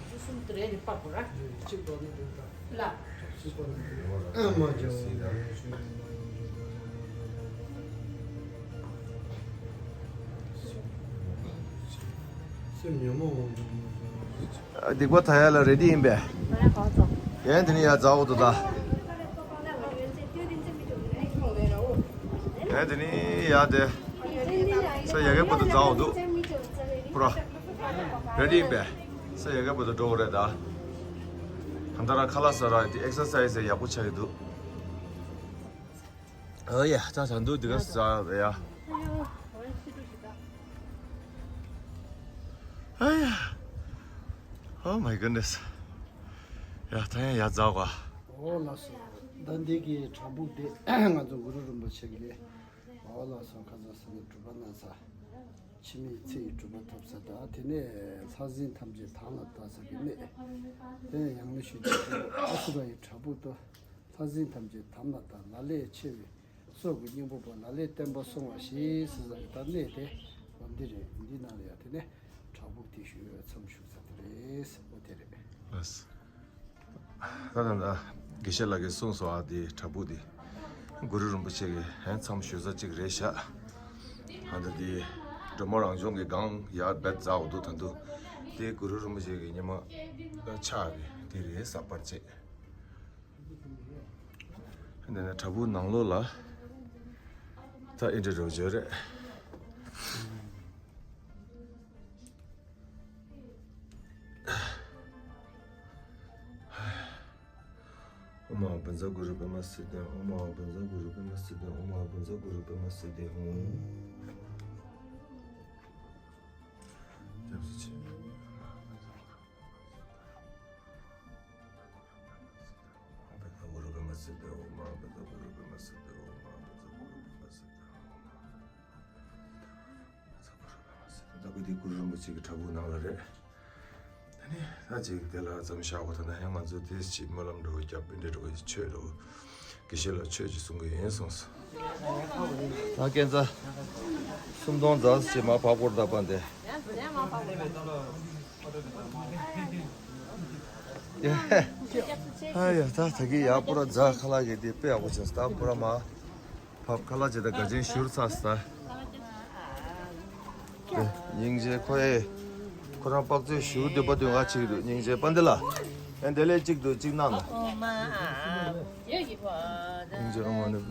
གསུམ་དེ་རེད་ནི་པག་པོ་ར། གཅིག་ཏོ་ནི་འདུག་ད། ལ། གཅིག་པ་ནི་འདུག་ཨ་མ་ཇོ་བོ་ནི་ཞུ་ནི་མ་ཡོང་འདུག་ད། སེམས་ཉོན་མོངས་འོང་འདུག་སྡིག་པ་དག་ཡ་ལ་རེ་ཌི་ཡིན་པས། ཡན་དེ་ནི་ཡ་ཛའོ་དོ་ད། ཡན་དེ་ནི་ཡ་དེ། ས་ཡ་གའི་བུ་དུ་ཛའོ་འདུག་པུ་ར། རེ་ཌི་ཡིན་པས། ས་ཡ་གའི་བུ་དུ་འགྲོ་གི་རེད་ད། གང་ལྟར་ཁ་ལག་ཟ་ར་དེ་ཨེག་སར་སའི་ཛ་ཡག་པོ་ཆགས་ཀྱི་འདུག་ཨོ་ཡ་ད་ད་འདུག་འདི་ག་ཟ་ཡ། ཨ་ཡ། Oh my goodness. ཡ་ད་ཡ་ཡ་ཛའོ་ག་ཨོ་ལགས་སོ། ད་འདི་གི་བྲག་ཕུག་དེ་ང་ཚོ་གུ་རུ་རིན་པོ་ཆེ་གི་རེད། ཨོ་ལགས་སོ། ཁ་ཚ་ས་ནས་སྒྲུབ་པ་གནང་ས། འཆི་མེད་ཚེ་ཡི་སྒྲུབ་པ་ཐོབ་ས་དང་དེ་ནས་ལྷ་སྲིན་ཐམས་ཅད་དམ་ལ་བཏགས་ས་གི་གནས། དེ་ནས་ཡང་ན་ཞུ་རྒྱུ་ཨ་སི་ར་ཡི་བྲག་ཕུག་ཏུ་ལྷ་སྲིན་ཐམས་ཅད་དམ་ལ་བཏགས། ལ་ལས་ཆེ་བའི་སྲོག་གི་སྙིང་པོ་པོ་ལ་ལས་བརྟན་པ་སྲུང་བ་ཞེས་ཟེར་ས་གི་ད་གནས་དེ་འོ་འདི་རེད། འདི་ནང་ལ་ཡ་དེ་ནས་བྲག་ཕུག་དེ་ཞུ་མཚམས་ཞུགས་ས་དེ་རེད། འོ་དེ་རེད། ལགས། ད་ད་ད་དགེ་བཤེས་ལགས་ཀྱིས་གསུངས་སོང་ཨ། དེ་བྲག་ཕུག་དེ་གུ་རུ་རིན་པོ་ཆེ་གི་ཧན་མཚམས་ཞུ་ས་གཅིག་རེད་ཤག་ཨ་ད་དེ་སྒྲོལ་མ་རང་བྱུང་གི་སྒང་ཡར་རྦད་ཛའོ་འདུག་ད་འདུག་དེ་གུ་རུ་རིན་པོ་ཆེ་གི་ཉི་མ་ཕྱག་གི་དེ་རེད་ས་པར་ཆས། འདི་ནས་བྲག་ཕུག་ནང་ལོགས་ལ་ད་ཨེ་འདྲ་རོ་བརྗོད་རེད། ཨོཾ་ཨཱཿཧཱུྃ་བཛྲ་གུ་རུ་པདྨ་སིདྡྷི་ཧཱུྃ། ཨོཾ་ཨཱཿཧཱུྃ་བཛྲ་གུ་རུ་པདྨ་སིདྡྷི་ཧཱུྃ། ཨོཾ་ཨཱཿཧཱུྃ་བཛྲ་གུ་རུ་པདྨ་སིདྡྷི་ཧཱུྃ། སྐྱབས་སུ་མཆི། ཨོཾ་ཨཱཿཧཱུྃ་བཛྲ་གུ་རུ་པདྨ་སིདྡྷི་ཧཱུྃ། ཨོཾ་ཨཱཿཧཱུྃ་བཛྲ་གུ་རུ་པདྨ་སིདྡྷི་ཧཱུྃ། ཨོཾ་ཨཱཿཧཱུྃ་བཛྲ་གུ་རུ་པདྨ་སིདྡྷི་ཧཱུྃ། ད་གུ་དེ་གུ་རུ་རིན་པོ་ཆེ་གི་བྲག་ཕུག་ནང་ལ་རེད། ད་ནི་ད་ཅིག་དེ་ལ་མཚམས་བཞག་གོ་ད་ན་ཡང་ང་ཚོ་དེ་ཅིག་སྨོན་ལམ་འགྲོ་རྒྱབ་པིན་འདྲེ་འགྲོ་ཆོས་འགྲོ་དགེ་བཤེས་ལ་ཆོས་ཅིག་གསུང་གི་ཡིན་གསུངས་སོང་། ད་སྐྱེན་ཚ། སུམ་སྟོང་རྫ་ཅེས་མ་བབ་སྐོར་ད་པ་འདི། ཨ་ཡ་ད་ད་གི་ཡག་པོ་ར་རྫ་ཁ་ལག་གི་དེ་དཔེ་ཡག་པོ་བྱུང་སྟབས་པོ་ར་མ། བབ་ཁ་ལག་ཅེས་ད་ག་ཅན་ཞུར་ཚ་ས། སྙིང་རྗེ་ཁོ་ཨེ། ཁོ་རང་དཔག་ཚོད་ཞུ་འདོད་པ་འདོད་ང་ཅིག་འདུག་སྙིང་རྗེ་པ་འདི་ལ། ཨེ་འདི་ལས་གཅིག་འདུག་གཅིག་གནང་ལ། སྙིང་རྗེ་རོ་མ་ནི།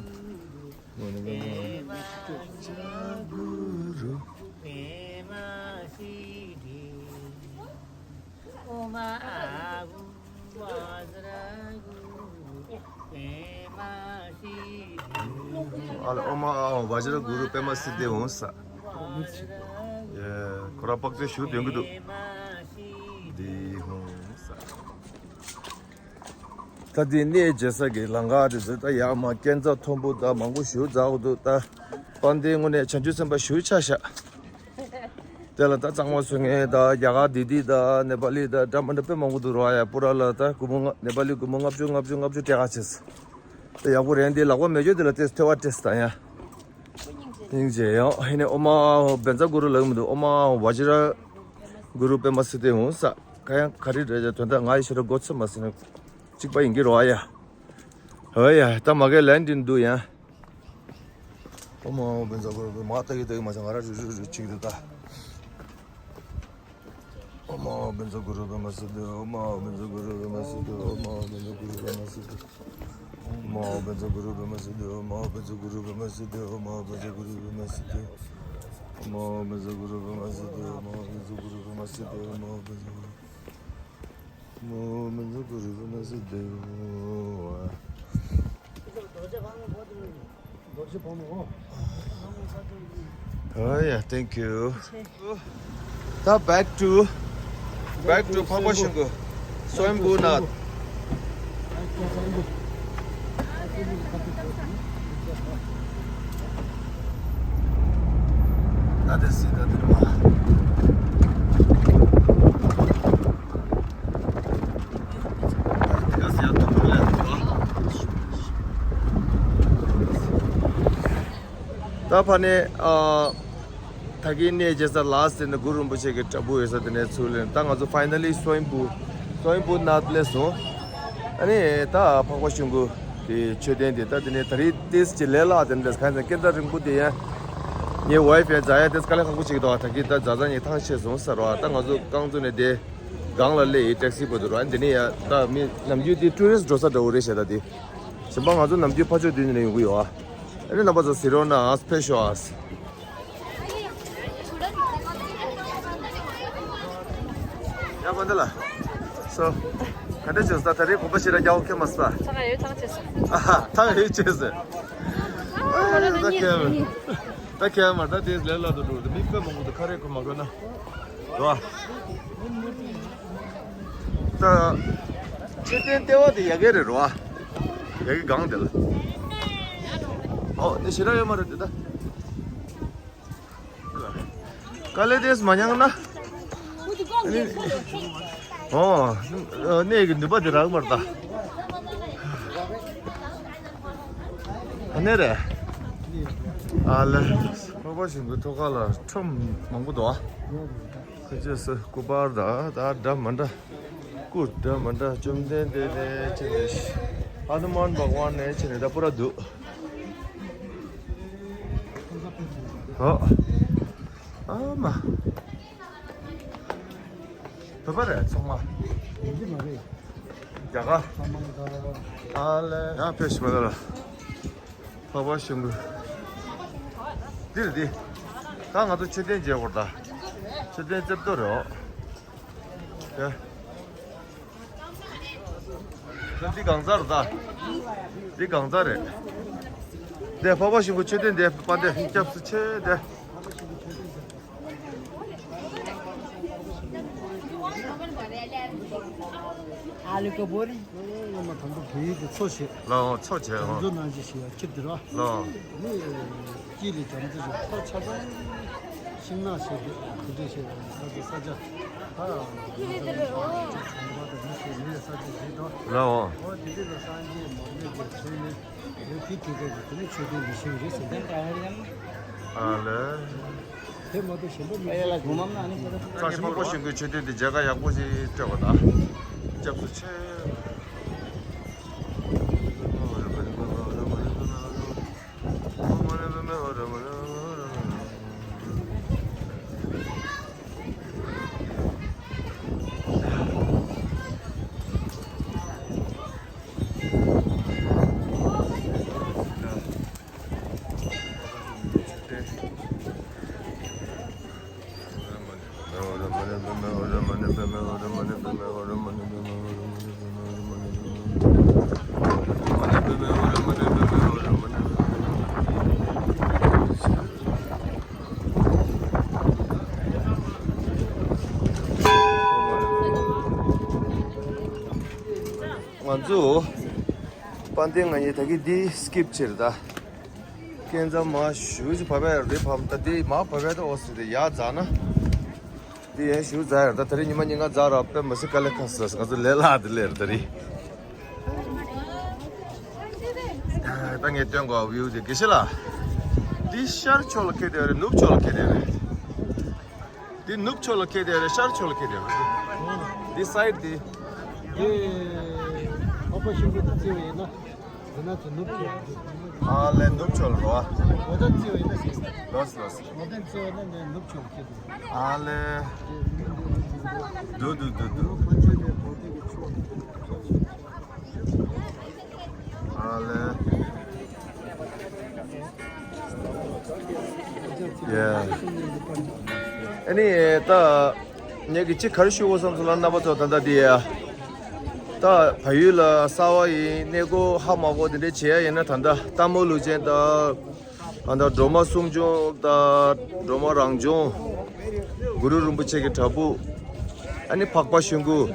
ཨ་ལ་ཨོ་མ་ཨ་ཝ་ཇ་ར་གུ་རུ་པེ་མ་སི་དེ་འོང་ས། ཡེ་ཁོ་ར་དཔག་ཚོད་ཞུ་འདོན་གི་འདུག་འདི་འོང་ས། ད་འདི་གནས་མཇལ་ས་གི་ལམ་ཁ་དེ་ཚོ་ད་ཡག་མ་སྐས་འཛེག་མཐོན་པོ་ད་མང་པོ་ཞིག་འཛེག་དགོས་འདུག་ད་པ་འདིའི་ངོས་ནས་བྱང་ཆུབ་སེམས་དཔའ་ཞིག་ཆགས་ཤག་དེ་ལ་ད་གཙང་མ་བཟོ་མཁན་ད་རྒྱ་གར་དི་ལི་ད་ནེ་པ་ལི་ད་འདྲ་མི་འདྲ་དཔེ་མང་པོ་འདུག་རོ། ཨ་ཡ་པུ་ར་ལ་ད་སྒོར་མོ་ལྔ་ནེ་པ་ལི་སྒོར་མོ་ལྔ་བཅུ་ལྔ་བཅུ་ལྔ་བཅུ་སྤྲད་ག་བྱས། ད་ཡག་པོ་རེད། འདི་ལག་པ་མེད་ཆོག་དེ་ལ་ཏེ་ཐོས་པ་སྤྲད་ད་ཡ། སྙིང་རྗེ་ཡང་ཧི་ནས་ཨོ་མ་བཛྲ་གུ་རུ་ལབ་མི་འདུག་ཨོ་མ་ཝ་ཇི་ར་གུ་རུ་པདྨ་སིདྡྷི་ཧཱུྃ་ས། ག་ཡང་ག་རེ་རེད་ཅེ་དོན་དག་ང་ཡི་ཤེས་རབ་མགོ་ཚོད་མ་ཟིན་ན་གཅིག་པ་ཡིན་གྱི་རོ། ཨ་ཡ། ཨ་ཡ་ད་མ་གའི་ལན་འདི་འདུག་ཡང་། ཨོ་མ་བཛྲ་གུ་རུ་པདྨ། མ་ལྟ་གི་ལྟ་གི་མ་བྱ་ང་ར་རུ་རུ་རུ་ཅིག་འདུག་ད། ཨོ་མ་བཛྲ་གུ་རུ་པདྨ་སིདྡྷི། ཨོ་མ་བཛྲ་གུ་རུ་པདྨ་སིདྡྷི། ཨོ་མ་བཛྲ་གུ་རུ་པདྨ་སིདྡྷི། ཨོ་མ་བཛྲ་གུ་རུ་པདྨ་སིདྡྷི། ཨོ་མ་བཛྲ་གུ་རུ་པདྨ་སིདྡྷི། ཨོ་མ་བཛྲ་གུ་རུ་པདྨ་སིདྡྷི། ཨོ་མ་བཛྲ་གུ་རུ་པདྨ་སིདྡྷི། ཨོ་མ་བཛྲ་གུ་རུ་པདྨ་སིདྡྷི། ཨོ་མ་བཛྲ་གུ་རུ། Oh yeah, thank you. ད་back to, back to འཕགས་པ་ཤིང་ཀུན། སོ་ཡམ་བུ་ནཱ་ཐ། ད་དེ་སྲིད་ད་དེ་རུ་མ། ད་ཕ་ནས་ཨ་ད་གིན་གནས་མཇལ་ས་last དེ་ནི་གུ་རུ་རིན་པོ་ཆེ་གི་བྲག་ཕུག་ཡོད་ས་དེ་ནས་ཚུར་ལེན། ད་ང་ཚོ་finally སོ་ཡམ་བུ། སོ་ཡམ་བུ་ནཱ་ཐ་སླེབས་སོང་། ཨ་ནི་ད་འཕགས་པ་ཤིང་ཀུན་གྱི་མཆོད་རྟེན་དེ། ད་དེ་ནས་ད་རེས་ཏེས་ཀྱི་ལས་སླ་དེ་འདྲ་གང་ཡིན་ན་སྐད་གྲགས་རིང་པོ་དེ་ཡང་ངའི་ཝའི་ཕའི་རྫ་ཡ་ཏེས་དཀའ་ལས་ཁག་པོ་ཅིག་འདུག་ད་གིན་ད་རྫ་རྫ་ཉིད་ཐང་ཆད་སོང་ཟེར་བ། ད་ང་ཚོ་རྐང་བཙུགས་ནས་དེ་སྒང་ལ་སླེབས་ཡིན། ཊེག་སི་བར་དུ་ར། འདི་ནས་ཡ་ད་མི་ནམ་རྒྱུན་དེ་ཊུ་རི་སི་འགྲོ་ས་འདྲ་བོ་རེད་ཤག་ད་དེ་གཞན་པ་ང་ཚོ་ནམ་རྒྱུན་ཕར་ཕྱོགས་མདུན་ནས་ཡོང་གི་ཡོད་ཨ། ཨ་ནི་རྣམ་པ་ཚོ་གཟིགས་རོགས་གནང་ཨ། ཕེབས་ཤོག་ཨ། ཡ་མ་འདི་ལ། སོ། ག་འདྲ་བྱུང་ས། ད་རེས་གོམ་པ་ཞེ་དྲག་རྒྱག་ཁྱོད་མ་ས། ཚང་ཡོད་ཚང་བྱས་སོང་། ཨ་ཧ། ཐང་ཡོད་བྱས་སོང་། ཨ་ད་ཁྱེད་མ། ད་ཁྱེད་མ་ད་དེ་ལས་སླ་དུ་འགྲོ་དེ་མི་དཔེ་མང་པོ་འདུག་ཁ་རས་ཁོ་མ་དགོས་ན། རོ། ད། མཆོད་རྟེན་ལྟེ་བ་དེ་ཡ་གི་རེད་རོ། ཡ་གི་སྒང་དེ་ལ། ཨོ་དེ་ཞེ་དྲག་ཡོད་མ་རེད་དེ་ད། དཀའ་ལས་དེས་མ་མྱངས་ན། ཨོ། གནས་ཀྱི་ནུས་པ་དེ་རག་མ་རེད་ད། ཨ་ནི་རེད། ཨ་ལེ། འཕགས་པ་ཤིང་ཀུན་ཐོག་ཁ་ལ་ཁྲོམ་མང་པོ་འདུག་ཨ། ཁ་ཅེས་སུ་སྐུ་པར་དང་ད་འདྲ་མ་འདྲ། སྐུ་འདྲ་མ་འདྲ། བཅོམ་ལྡན་འདས་ནས་བྱས་ནས་ཧ་ནུ་མན་བྷག་ཝན་ནས་བྱས་ནས་ད་པུ་ར་འདུག་ཨོ། ཨ་མ། བོད་པ་རེད་ཚང་མ། ཡིན་གྱི་མ་རེད། རྒྱ་གར། ཨ་ལེ། ཡང་ཕེབས་ཤིག་པ་ལ། འཕགས་པ་ཤིང་ཀུན། འདིར་འདི། ད་ང་ཚོ་མཆོད་རྟེན་མཇལ་བར་ད། མཆོད་རྟེན་རྩེ་ཏོ་རེད་ཨོ། ཡ། འདི་གང་ཚར་ད། འདི་གང་ཚར་རེད། འདི་འཕགས་པ་ཤིང་ཀུན་མཆོད་རྟེན་འདི་པ་འདི་སྐྱབས་སུ་མཆི་འདི། ཨ་ལུ་ཀ་བོ་རི། ཨོ། ང་མ་དང་པོ་བོད་ཡིག་གི་འཚོ་བྱེད། ལའོ་འཚོ་བྱེད། ཨོ། འཛུལ་ནང་བཞིན་ཞིག་ཡ་ཁྱི་འདི་ར། ལའོ། ནི་དཀྱིལ་ལས་རྒྱ་མཚོ་ཞིག་ཐོག་ཆ་ཚང་ཤིང་ནགས་ཞེས་པའི་གོ་འདྲེ་ཞེས་པའི་ས་ཆ་ས་ཆ། ད་ང་ཚོ་ནི་ཚོང་པ་དང་མི་ཚོས་མི་ཡི་ས་ཆ་ཞིག་དང་། ལའོ། ཨོ་དེ་དུས་ལ་སངས་རྒྱས་མར་མེ་མཛད་ཚུལ་ནི། ཨོ་དེ་དུས་སྐབས་ཀྱི་དེ་ནི་མཆོད་རྟེན་ལི་ཤིང་རེད་ཟེར་ནས། ཨ་ལེ། དེ་མ་གཏོགས་གཞན་པ་མི་ཨེ་ལ་གོང་མ་ན་ནི་ཁྱེད་རང་ཚོ་ས་ཞིང་ཕག་པ་ཞིང་ཁུལ་མཆོད་རྟེན་དེ་མཇལ་ཁ་ཡག་པོ་ཞིག་སྤྲད་པ་དང་། སྐྱབས་སུ་མཆི། ང་ཚོ་དཔལ་ལྡན་ང་གཉིས་ད་གི་འདི་སི་ཀིབ་བྱེད་རེད་ད། ཁྱེད་ཚང་མ་ཞུ་ཞིག་བབས་ཡ་རེད་བབས་ད་འདི་མ་བབས་ཡ་ད་འོ་སི་དེ་ཡ་རྫ་ན། འདི་ཡན་ཞུ་རྫ་ཡ་རེད་ད། ད་རེས་ཉི་མ་ཉིན་གང་རྫ་ར་དཔེ་མི་སྲིད་དཀའ་ལས་ཁག་སོང་ང་ཚོ་ལས་སླ་དེ་ལས་རེད་ད་རེད། ད་ངས་སྟོན་དགོས་བིའུ་དེ་དགེ་བཤེས་ལགས། འདི་ཤར་ཕྱོགས་ལ་ཁེལ་བསྡད་རེད། ནུབ་ཕྱོགས་ལ་ཁེལ་བསྡད་རེད། འདི་ནུབ་ཕྱོགས་ལ་ཁེལ་བསྡད་རེད། ཤར་ཕྱོགས་ལ་ཁེལ་བསྡད་རེད། འདི་སའིཌ་འདི། ཡེ། ཨ་ཕ་ཤིང་གི་རྩེ་བ་ཡིན་ན། འདི་ན་ཚོ་ནུབ་ཕྱོགས། ཨ་ལེ་ནུབ་ཕྱོགས་ལ་རོ། འོ་ད་རྩེ་བ་ཡིན་ན་ཟེར། ལོས་ལོས། འོ་ད་རྩེ་བ་ཡིན་ན་ནུབ་ཕྱོགས་ཁེལ་འདུག་ཨ་ལེ། དུ་དུ་དུ་དུ། ཨ་ལེ། ཡ། ཨ་ནི་ད་ངས་ཀྱི་ཅི་ག་རེ་ཞུ་དགོས་བསམ་སོང་ལ་རྣམ་པ་ཚོ་ད་ལྟ་འདི་ཡ། ད་བལ་ཡུལ་ལ་གསར་པ་ཡིན་གནས་སྐོར་ཧ་མ་གོ་དེ་འདྲས་བྱེད་ཡ་ཡིན་ན་ད་ལྟ་སྟག་མོ་ལུས་སྦྱིན་དང་། ཨ་ད་སྒྲོལ་མ་གསུང་ཆོས་དང་སྒྲོལ་མ་རང་བྱུང་། གུ་རུ་རིན་པོ་ཆེ་གི་བྲག་ཕུག་ཨ་ནི་འཕགས་པ་ཤིང་ཀུན།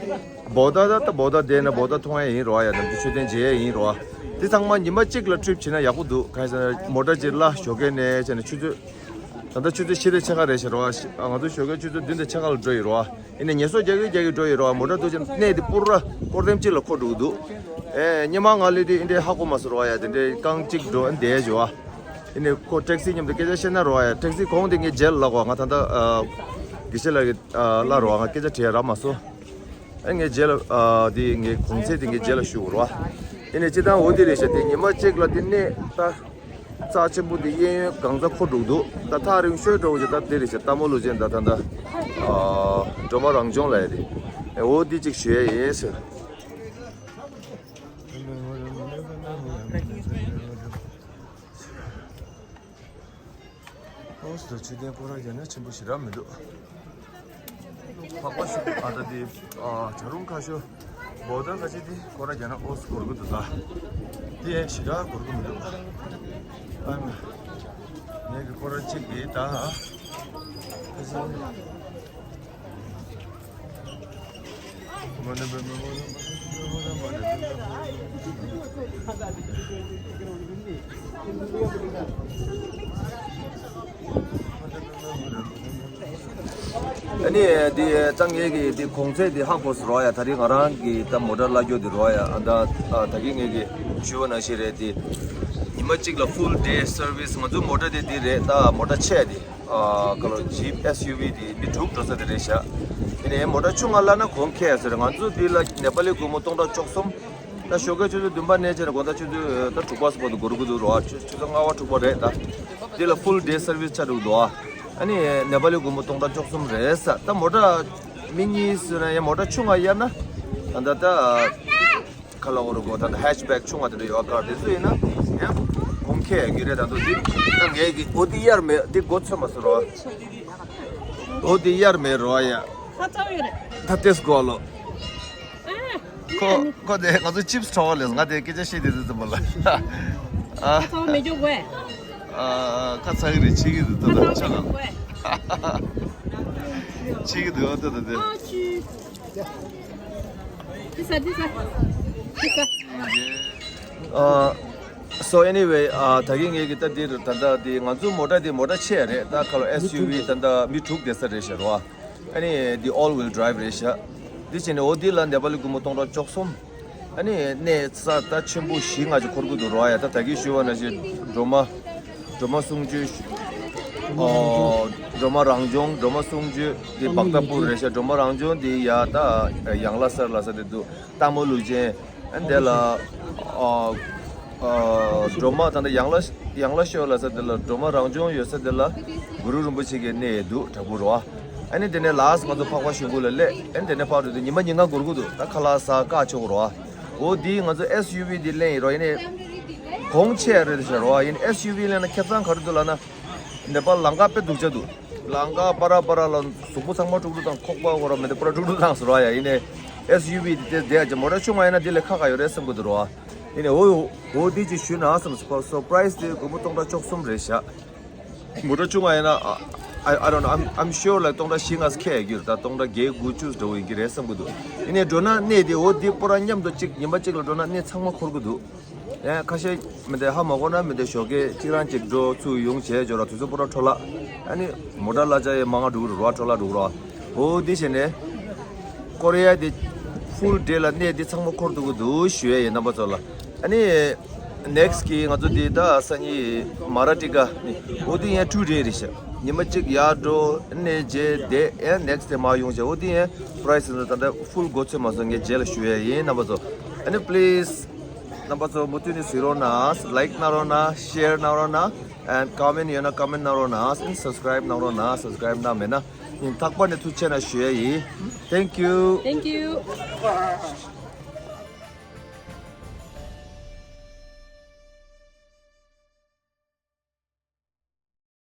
བོ་ད་ད་ད་བོ་ད་བསྡད་ན་བོ་ད་མཐོང་ཡ་ཡིན་རོ་ཡ། ནམ་རྒྱུན་མཆོད་རྟེན་མཇལ་ཡ་ཡིན་རོ། དེ་ཚང་མ་ཉི་མ་གཅིག་ལ་ཊི་རིབ་བྱེད་ན་ཡག་པོ་འདུག་གང་ཡིན་ཟེར་ན་མོ་ཊ་གཅིག་ལ་ཞོགས་ཀས་ནས་བྱས་ནས་ཆུ་ཚོད། ད་ལྟ་ཆུ་ཚོད་ཕྱེད་དང་ཕྱེད་ཀ་རེད་ཤག་རོ། ང་ཚོ་ཞོགས་ཀས་ཆུ་ཚོད་བདུན་དང་ཕྱེད་ཀ་ལ་འགྲོ་ཡི་རོ། ཡིན་ནའི་ངལ་གསོ་རྒྱག་གི་རྒྱག་གི་འགྲོ་ཡི་རོ། མོ་ཊ་འདུག་ཅིང་གནས་དེ་པུ་ར་སྐོར་ཐེངས་གཅིག་ལ་འཁོར་འགྲོ་གི་འདུག་ཨེ་སྔོན་མ་ང་སླེབས་དུས་འདི་འདྲའི་ཧ་གོ་མ་སོང་རོ་ཡ། དེ་འདྲའི་རྐང་གཅིག་འགྲོ་འདས་བྱུང་བ། ཡིན་ནའི་ཁོ་ཊེག་སི་མཉམ་དུ་སྐད་ཆ་བཤད་ན་རོ་ཡ། ཊེག་སི་གོང་དེ་ངས་རྗེས་ལ་ལབ་དགོས། ང་ད་ལྟ་ཨ་དགེ་བཤེས་ལགས་ཀྱིས་ཨ་ལབ་རོ། ང་སྐད་ཆ་དྲིས་ཡ་རག་མ་སོང་། ཨ་ངས་རྗེས་ལ་ཨ་དེ་ངའི་གོང་ཚད་དེ་ངས་རྗེས་ལ་ཞུ་དགོས་རོ། ཡིན་ནའི་སྤྱིར་བཏང་འོ་དེ་རེད་ཤག་དེ་ཉི་མ་གཅིག་ལ་དེ་གནས་ད་རྩ་ཆེན་པོ་དེ་གཡས་གཡོན་གང་ས་འཁོར་འགྲོ་གི་འདུག་ད་ཐག་རིང་ཤོས་འགྲོ་བ་ཞིག་ད་དེ་རེད་ཤག་སྟག་མོ་ལུས་སྦྱིན་ད་ད་ད་ཨ་སྒྲོལ་མ་རང་བྱུང་ལབ་ཡ་དེ། ཨེ་འོ་དེ་གཅིག་ཞུ་ཡ་ཡིན་ཟེར། ཨོ་སི་དང་མཆོད་རྟེན་སྐོར་ར་རྒྱག་ན་ཆེན་པོ་ཞེ་དྲག་མི་འདུག་འཕགས་པ་ཤིང་ཀུན་ཨ་ད་དེ་ཨ་བྱ་རུང་ཁ་ཤོ་བོ་ད་ཁ་ཆེ་དེ་སྐོར་ར་རྒྱག་ན་ཨོ་སི་འགོར་གི་འདུག་ད་དེ་ཞེ་དྲག་འགོར་གི་མི་འདུག་ཨ་མ་ངས་ཀྱི་སྐོར་ར་གཅིག་དེ་ད། ཨ་ནི་འདི་ད་ངས་ཀྱི་འདི་གོང་ཚད་འདི་ཧ་གོ་སོང་རོ་ཡ། ད་རིང་ང་རང་གི་ད་མོ་ཊ་གླ་རྒྱུ་འདི་རོ་ཡ། ཨ་ད་ད་གིན་ངས་ཀྱི་ཞུས་པ་ནང་བཞིན་རེད། འདི་ཉི་མ་གཅིག་ལ་ཕུལ་ཌེ་སར་ཝི་སི། ང་ཚོའི་མོ་ཊ་འདི་འདི་རེད། ད་མོ་ཊ་ཆེ་འདི། ཨ་ཁ་ལོ་ཇིབ་ཨེས་ཡུ་ཝི་དེ་མི་དྲུག་འགྲོ་ས་དེ་རེད་ཤག་དེ་ནས་མོ་ཊ་ཆུང་ང་གླ་ན་གོང་ཁེ་ཟེར། ང་ཚོ་འདི་ལ་ནེ་པ་ལི་སྒོར་མོ་སྟོང་ཕྲག་བཅུ་གསུམ། ད་ཞོགས་ཀས་ཆུ་ཚོད་བདུན་པ་ནས་བྱས་ནས་དགོང་དག་ཆུ་ཚོད་ད་དྲུག་པ་ཙམ་བར་དུ་འགོར་གི་འདུག་རོ། ཆུ་ཆུ་ཚོད་ལྔ་པ་དྲུག་པ་རེད་ད། འདི་ལ་ཕུལ་ཌེ་སར་ཝི་སི་ཆགས་འགྲོ་གི་འདུག་ཨ་ནི་ནེ་པ་ལི་སྒོར་མོ་སྟོང་ཕྲག་བཅུ་གསུམ་རེད་ས། ད་མོ་ཊ་མི་གཉིས་ཟེར་ན་ཡང་མོ་ཊ་ཆུང་ང་གཡར་ན་ད་ད་ད། ཁ་ལ་འོ་རུ་གོ་ད་ད་ཧེ་ཆི་བེག་ཆུང་བ་དེ་འདྲ་ཡོད་ཀ་དེ་ཚོ་ཡིན་ན་ཡང་གོང་ཁེ་ཡོད་རེད། ད་དུང་འདི་ད་ངས་ཀྱི་འོ་འདི་གཡར་མེད། འདི་མགོ་ཚོས་མ་སོང་རོ། འོ་འདི་གཡར་མེད་རོ་ཡ། ཁ་ཚ་ཡོད་རེད། ད་ཏེས་གོ་ལོ། ཨ། ཁོ་ཁོ་དེ་ང་ཚོ་ཅིབ་སི་ཁྲོ་བ་ལས་ང་དེ་སྐད་ཆ་བཤད་དེ་དུ་ཙམ་པ་ལ། ཨ། ཁ་ཚ་བ་མེད་འཇོག་གོ། ཨ། ཁ་ཚ་གི་རེད། ཆེ་གི་རེད། ད་ད་ཆ་ལ། ཆེ་གི་འདུག་ད་ད་དེ། ཨ་ཅི། དེ་ས་དེ་ས། དེ་ས། ཨ། So anyway, ཨ་ད་གིན་ངས་ཀྱི་ད་འདི་རུ་ད་ལྟ་འདི་ང་ཚོ་མོ་ཊ་འདི་མོ་ཊ་ཆེ་རེད། ད་ཁ་ལོ་ཨེས་ཡུ་ཝི་ད་ལྟ་མི་དྲུག་བསྡད་ས་རེད་ཤག་རོ། ཨ་ནི་འདི་ཨོལ་ཝིལ་ཌྲའིབ་རེད་ཤག་འདི་བྱས་ནས་འོ་འདི་ལ་ནེ་པ་ལི་སྒོར་མོ་སྟོང་ཕྲག་བཅུ་གསུམ། ཨ་ནི་གནས་ས་ད་ཆེན་པོ་བཞི་ལྔ་ཅིག་འཁོར་གི་འདུག་རོ། ཡ་ད་ད་གིན་ཞུས་པ་ནང་བཞིན་སྒྲོལ་མ། སྒྲོལ་མ་གསུང་ཆོས། ཨོ། སྒྲོལ་མ་རང་བྱུང་། སྒྲོལ་མ་གསུང་ཆོས་དེ་བག་ཏ་པུར་རེད་ཤག་སྒྲོལ་མ་རང་བྱུང་དེ་ཡ་ད་ཡང་ལ་སར་ལ་ས་དེ་འདུག་སྟག་མོ་ལུས་ཅན། ཨ་ནི་དེ་ལ་ཨོ། ཨོ། སྒྲོལ་མ་ད་ལྟ་ཡང་ལ་ཡང་ལ་ཤོད་ལ་ས་དེ་ལ། སྒྲོལ་མ་རང་བྱུང་ཡོད་ས་དེ་ལ་གུ་རུ་རིན་པོ་ཆེ་གི་གནས་འདུག་བྲག་ཕུག་རོ། ཨ་ནི་དེ་ནས་ལ་སི་ང་ཚོ་འཕགས་པ་གཞུང་གུ་ལ་སླེབས། ཨ་ནི་དེ་ནས་ཕར་འགྲོ་དུས་ཉི་མ་ཉིན་གང་འགོར་གི་འདུག་ད་ཁ་ལག་ཟ་ཁ་ཆོག་རོ། འོ་འདི་ང་ཚོ་ཨེ་སི་ཡུ་ཝི་འདི་ལེན་ཡིན་རོ། ཡིན་ནའི་གོང་ཆེ་རེད་ཤག་རོ། ཡིན་ཨེ་སི་ཡུ་ཝི་ལེན་ན་ཁེ་བཟང་ག་རེ་འདུག་ལབ་ན། ནེ་པཱལ་ལམ་ཁ་དཔེ་སྡུག་ཅག་འདུག་ལམ་ཁ་པ་ར་པ་ར་ལ་གཟུགས་པོ་ཚང་མ་དཀྲུག་དཀྲུག་དང་། ཁོག་པ་ཁོ་ར་མེད་དེ་པ་ར་དཀྲུག་དཀྲུག་དང་ཟེར་བ་ཡ། ཡིན་ནའི་ཨེ་སི་ཡུ་ཝི་དེ་དེ་བསྡད་ཡ་ཅིག་མོ་ཊ་ཆུང་བ་ཡིན་ན་དེ་ལས་ཁག་ཁག་ཡོད་རེད་བསམ་གི་འདུག་རོ། ཡིན་ནའི་འོ་འོ་འདི་ཅིག་ཞུས་ན་བསམ། སུ་པ་སུར་པ་རའི་སི་དེ་སྒོར་མོ་སྟོང་ཕྲག་བཅུ་གསུམ་རེད་ཤག་མོ་ཊ་ཆུང་བ་ཡིན་ན། I, I don't know, I'm, I'm sure like སྟོང་ཕྲག་བཞི་ལྔ་ཁེ་ཡ་གི་རེད། ད་སྟོང་ཕྲག་བརྒྱད་དགུ་བཅུ་འདྲ་བོ་ཡིན་གི་རེད་བསམ་གི་འདུག་ཡིན་ནའི་འགྲོ་ན་གནས་དེ་འོ་འདི་པོ་ར་མཉམ་དུ་གཅིག་ཉི་མ་གཅིག་ལ་འགྲོ་ན་གནས་ཚང་མ་འཁོར་གི་འདུག་ཡང་ཁ་ཤས་མི་དེ་ཧ་མ་གོ་ན་མི་དེ་ཞོགས་ཀས་གཅིག་རང་གཅིག་འགྲོ་ཚུར་ཡོང་བྱས་འཇོག་ར། དུས་ཚོད་པོ་ར་འཕྲོ་བརླག་ཨ་ནི་མོ་ཊ་གླ་ཆ་ཡང་མང་ང་འགྲོ་གི་རེད་རོ། འཕྲོ་བརླག་འགྲོ་གི་རོ། འོ་འདི་བྱས་ནས་ཀོ་རི་ཡ་དེ་ཕུལ་ཌེ་ལ་གནས་འདི་ཚང་མ་འཁོར་འདུག་གི་འདུག་ཞུ་ཡ་ཡིན་རྣམ་པ་ཚོ་ལ། ཨ་ནི་ནེག་སི་གི་ང་ཚོ་འདི་ད་སང་ཉིན་མ་ར་ཊི་ཀ་ནི་འོ་འདི་ཡང་ཊུ་ཌེ་རེད་ཤག་ཉི་མ་གཅིག་ཡར་འགྲོ་གནས་མཇལ་བསྡད། ཡང་ནེག་སི་ཌེ་མར་ཡོང་བྱས། འོ་འདི་ཡང་པ་རའི་སི་ད་ལྟ་ཕུལ་མགོ་ཚོད་མ་སོང་། ངས་རྗེས་ལ་ཞུ་ཡ་ཡིན་རྣམ་པ་ཚོ། ཨ་ནི་པི་ལི་སི་རྣམ་པ་ཚོ་མུ་མཐུད་ནས་གཟིགས་རོགས་གནང་། ལའིཀ་གནང་རོགས་གནང་། ཤེར་གནང་རོགས་གནང་། ཨེན་ཀོ་མེན་ཡོད་ན་ཀོ་མེན་གནང་རོགས་གནང་། ཨེན་སབ་སི་ཀ་རའིབ་གནང་རོགས་གནང་། སབ་སི་ཀ་རའིབ་གནང་མེད་ན་ཉིན་རྟག་པར་ནས་ཐུགས་རྗེ་ཆེ་གནང་ཞུ་ཡ་ཡིན། Thank you. Thank you.